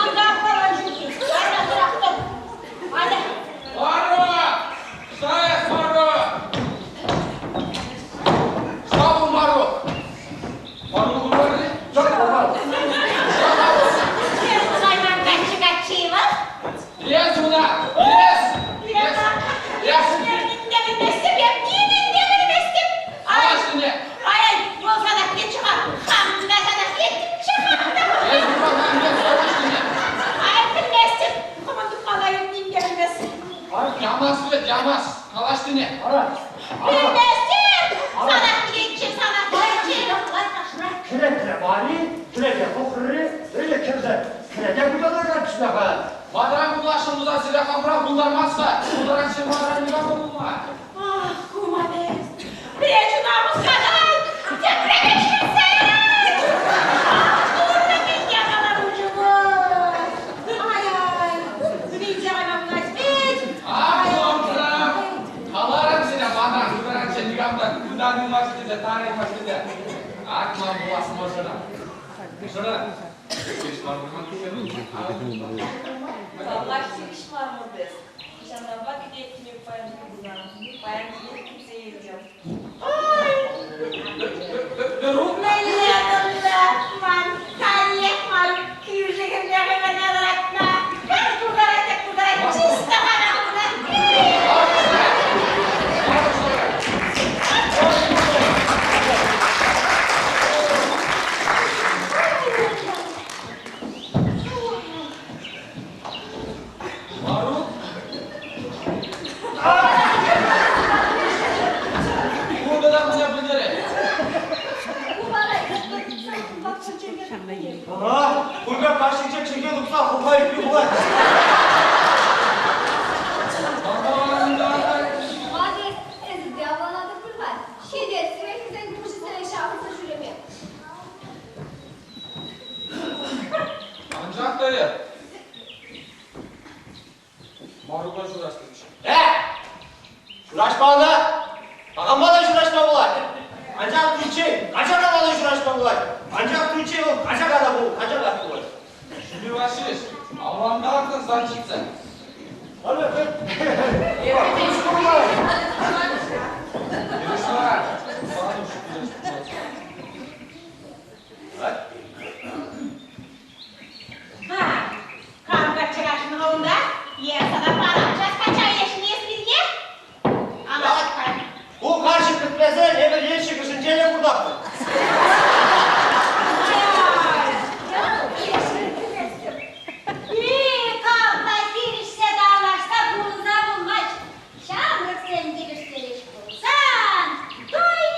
Анда аппаран ҫук-и? Айта тӑрах-тӑр. Айта. Маро! Шаях, Маро! Слава Маро! Маро курмарӗ? Сайман каччы каччи вӑл. Лес уна! Лес! Лес! Лес! Нимӗн те пӗлместӗп, нимӗн те пӗлместӗп. Калаҫнине! Ай, вӑл сана хлетчӗ-ха, хам та сана хлеттӗмччӗ, хам та. Эс курман, эс калаҫнине! Ай, пӗлместӗп, хӑвӑн тупмалла эп ним те пӗлместӗп. Ямас вӗт, ямас! Калаҫнине! Пӗлместӗп, сана хлетчӗ, сана хлетчӗ. Кӗреке мар-и? Кӗреке тухрӗ-и? Ӗлӗк кӗрсе кӗреке пытанаканччӗ-ха. Манран пуласшӑн пулсан сире хамран пултармасть-ха. Пултаранччен манран никам та пулма. Ах, кума эс, пире чуна хускатать, тепре вӗҫкӗнсе! Ах, туртӑм япала пулчӗ. Ак ман пулас мӑшӑра. Мӑшӑра. Хирӗҫ мар пулман. Паллах, хирӗҫ мар Модест. Ҫавӑнпа кӗтеттӗм эп паянхи куна. Паян тинех кӗтсе илтӗм. Верук? Мӗнле кунта ман каллех ман кӳршӗ хӗрне хӑйне лартнӑ. Пӗр пултарать те пултарать, чисто мана хунӑ. Марук? Ку тата мӗне пӗлтерет? Ӑна кунта кашнинче чӗлхе тупса хӑлха ӳкни пулать. Молодец, эсӗ те авланатӑн пуль-ха. Ҫитет сӗрехӗсен пуҫӗсене ҫавӑрса ҫӳреме. Анчах та эп Марука ҫурас тетчӗ. Э! Ҫураҫма ӑна! Такама та ҫураҫма пулать. Анчах туйччен качака та ҫураҫма пулать. Анчах туйччен вӑл качака та пул, качака пулать. Ҫӳле Ваҫлиш, авлантартӑн сан ҫитсе. Хирӗҫ мар, Ванюш хирӗҫ пулать. Ха, кам качча каҫнӑ-ха унта? Е сана парам час качча илесшӗн эс пирне? Ама Ку карчӑк пӗтмесен эпир енчӗк ӑшӗнче те куртаппӑр. Никам та хирӗҫсе тавлашса пурӑнса пулмасть. Ҫамрӑксем килӗштереҫ пулсан, туй.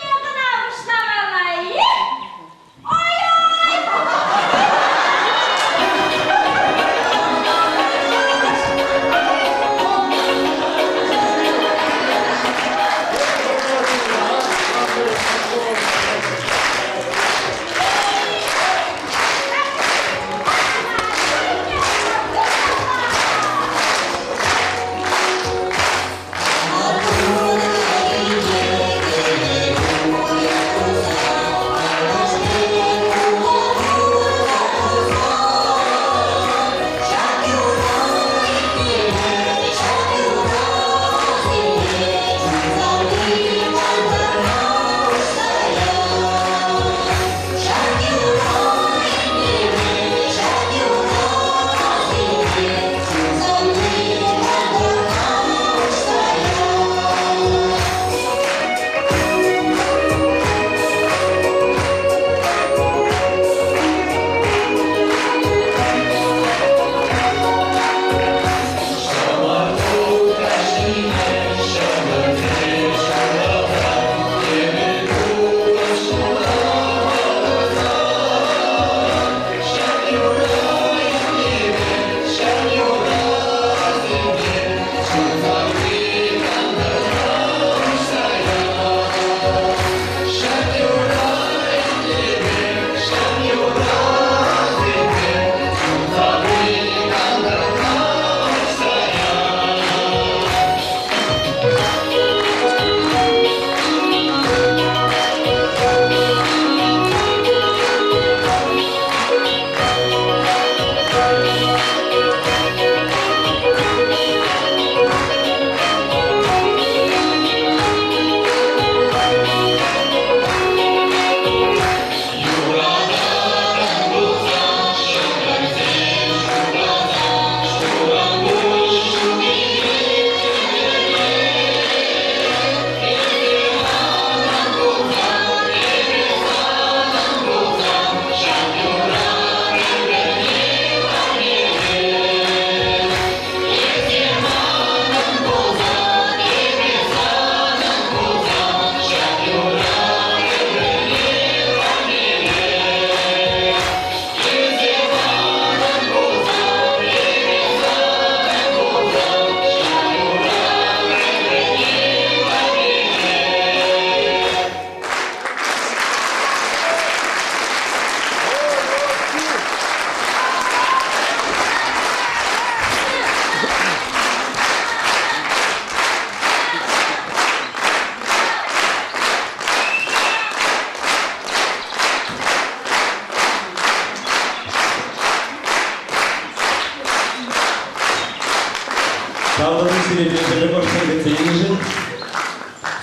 Тавтапуҫ сире пирӗн ӑшшӑн кӗтсе илнӗшӗн.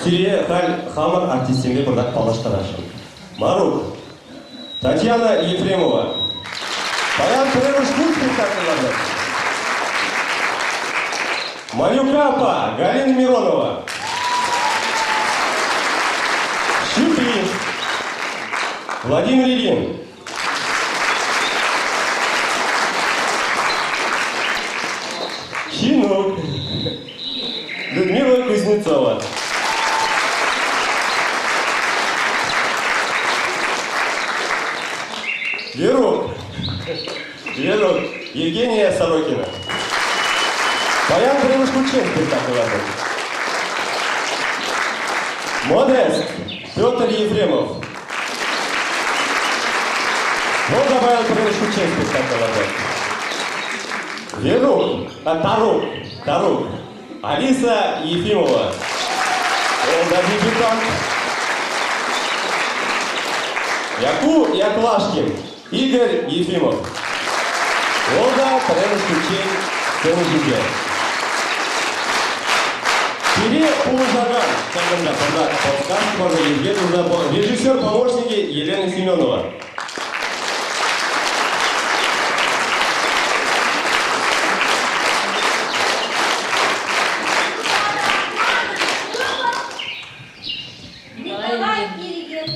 Сире халь хамӑр артистсемпе пӑртак паллаштарасшӑн. Марук, Татьяна Ефремова. Паян пӗрремӗш кун спектакль лартать. Малюка аппа, Галина Миронова. Ҫӳпи, Владимир Ильин. Чинук. Людмила Кузнецова. Верук. Верук. Евгения Сорокина. Паян пӗрремӗш хутчен спектакль лартать. Модест. Петр Ефремов. Вӑл та паян пӗрремӗш хутчен спектакль лартать. Верук, а, Тарук, Тарук, Алиса Ефимова. Вӑл та дебютант. Яку Яклашкин, Игорь Ефимов. Вӑл та пӗрремӗш хутчен сцена ҫинче. Пире пулӑшакан ҫакӑнта пӑртак подсказка парса йӗрке туса режиссер помощникӗ Елена Семенова. Николай Ильин.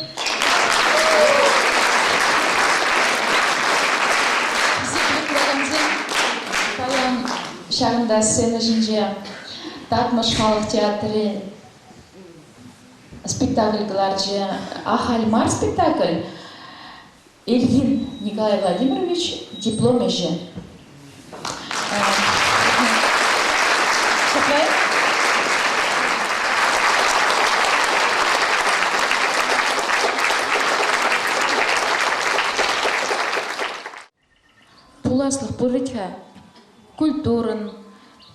Хисеплӗ куракансем, паян ҫакӑнта сцена ҫинче Татмӑш халӑх театрӗн спектакль кӑларчӗ. Ахаль мар спектакль. Ильин Николай Владимирович диплом ӗҫӗ. Ҫапла Пуласлӑх пур вӗт-ха. Культурӑн,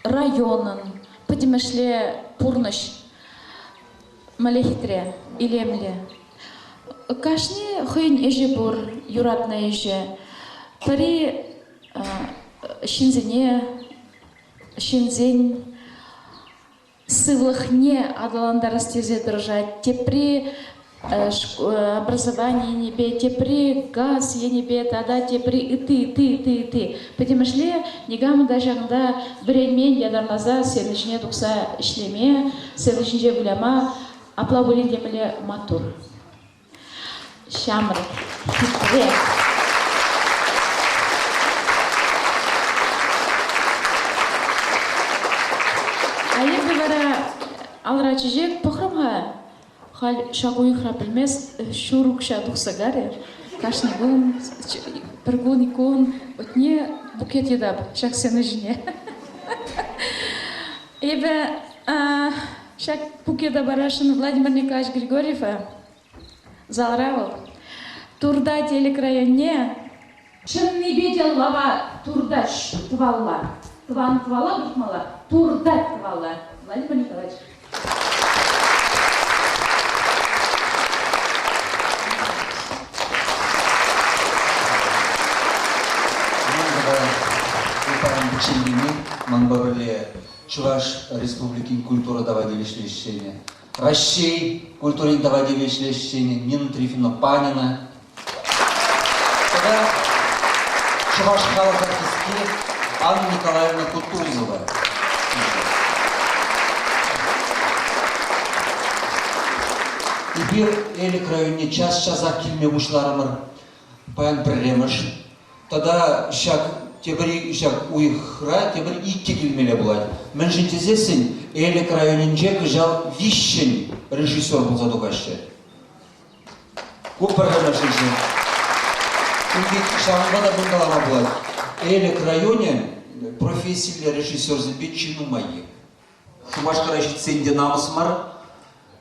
районӑн, пӗтӗмӗшле пурнӑҫ мӗнле хитре, илемлӗ. Кашни хӑйӗн ӗҫӗ пур, юратнӑ ӗҫӗ. Пӗри ҫынсене, ҫынсен сывлӑхне аталантарас тесе тӑрӑшать, тепри образовани енӗпе, тепри газ енӗпе тата тепри ытти, ытти, ытти, ытти. Пӗтӗмӗшле никамӑн та ҫакӑнта вӗренмен ятарласа сцена ҫине тухса ӗҫлеме, сцена ҫинче выляма, апла пулин те мӗнле маттур. Ҫамрӑк, хитре. А эпӗ вара алра чечек пӑхрӑм-ха. Халь ҫак уйӑхра пӗлмест, ҫур укҫа тухса карӗ. Кашни кун, пӗр кун, ик кун отне букет йӑтап ҫак сцена ҫине. Эпӗ ҫак букета парасшӑн Владимир Николаевич Григорьева. Залра вӑл. Турта Телӗк районне чӑннипе те лава туртаҫ тӑвалла. Тӑван тӑвалла туртмалла, туртать тӑвалла. Владимир Николаевич. Ман пӗчченлине манпа пӗрле Чӑваш Республикин культура тава тивӗҫлӗ ӗҫченӗ Раҫҫей культурин тава тивӗҫлӗ ӗҫченӗ Нина Трифоновна Панина тата чӑваш халӑх артистки Анна Николаевна Кутузова. Эпир Элӗк районне час-часах килме пуҫларӑмӑр. Паян пӗрремӗш. Тата ҫак тепӗр ҫак уйӑхра тепӗр иккӗ килмелле пулать. Мӗншӗн тесессӗн Элӗк районӗнче кӑҫал виҫҫӗн режиссер пулса тухаҫҫӗ. Ку пӗрремӗш ӗҫӗ. Кунти ҫавӑнпа та мӗн калама пулать. Элӗк районӗ профессиллӗ режиссерсемпе чи нумаййи. Шупашкара ҫитсен те намӑс мар.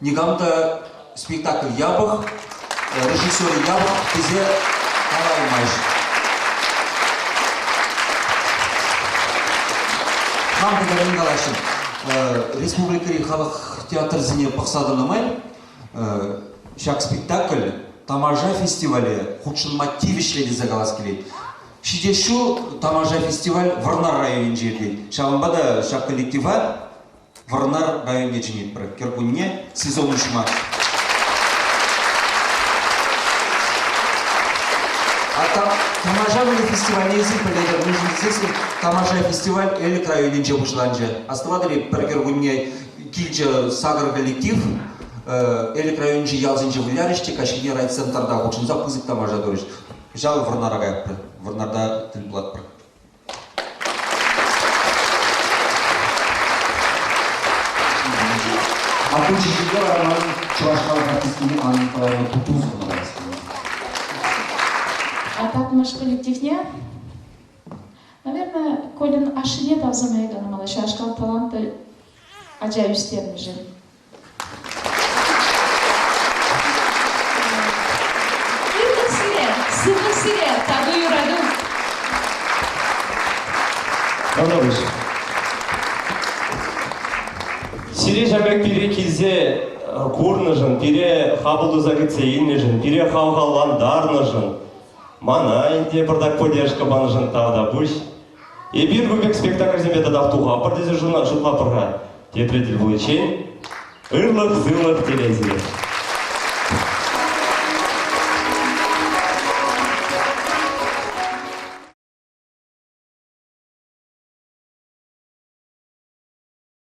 Никам та спектакль япӑх, режиссер япӑх тесе калаймасть. Хам тӗллевлӗн калаҫҫӗ. Республикӑри халӑх театрсене пӑхса тӑнӑ май ҫак спектакль Тамаша фестивале хутшӑнма тивӗҫлӗ тесе калас килет. Ҫитес ҫул Тамаша фестиваль Вӑрнар районӗнче иртет. Ҫавӑнпа та ҫак коллектива Вӑрнар районне чӗнетпӗр. Кӗркунне сезон уҫма. А Тамаша вӑйӑ фестивальне эсир пӗлетӗр. Мӗншӗн тесессӗн Тамаша фестиваль Элӗк районӗнче пуҫланчӗ. Астӑватӑр-и, пӗр кӗркунне килчӗ сакӑр коллектив. Элӗк районӗнчи ялсенче вылярӗҫ те каҫхине райцентрта хутшӑнса пысӑк тамаша турӗҫ. Кӑҫал Вӑрнара каятпӑр. Вӑрнарта тӗл пулатпӑр. А ку чечекпе вара ман чӑваш халӑх артисткине Анна Николаевна Кутузовна парас килет. А Татмӑш коллективне, наверное, Кольӑн ашшӗне тав сӑмахӗ каламалла. Ҫавашкал талантлӑ ача ӳстернӗшӗн. Ырлӑх сире, сывлӑх сире, тату юрату. Таврапуҫ. Сире ҫав пек пире килсе курнӑшӑн, пире хапӑл туса кӗтсе илнӗшӗн, пире хавхалантарнӑшӑн, мана ӗнтӗ пӑртак поддержка панӑшӑн тавтапуҫ. Эпир ку пек спектакльсемпе татах тухапӑр тесе шутлапӑр-ха. Тепре тӗл пуличчен ырлӑх-сывлӑх телей сире.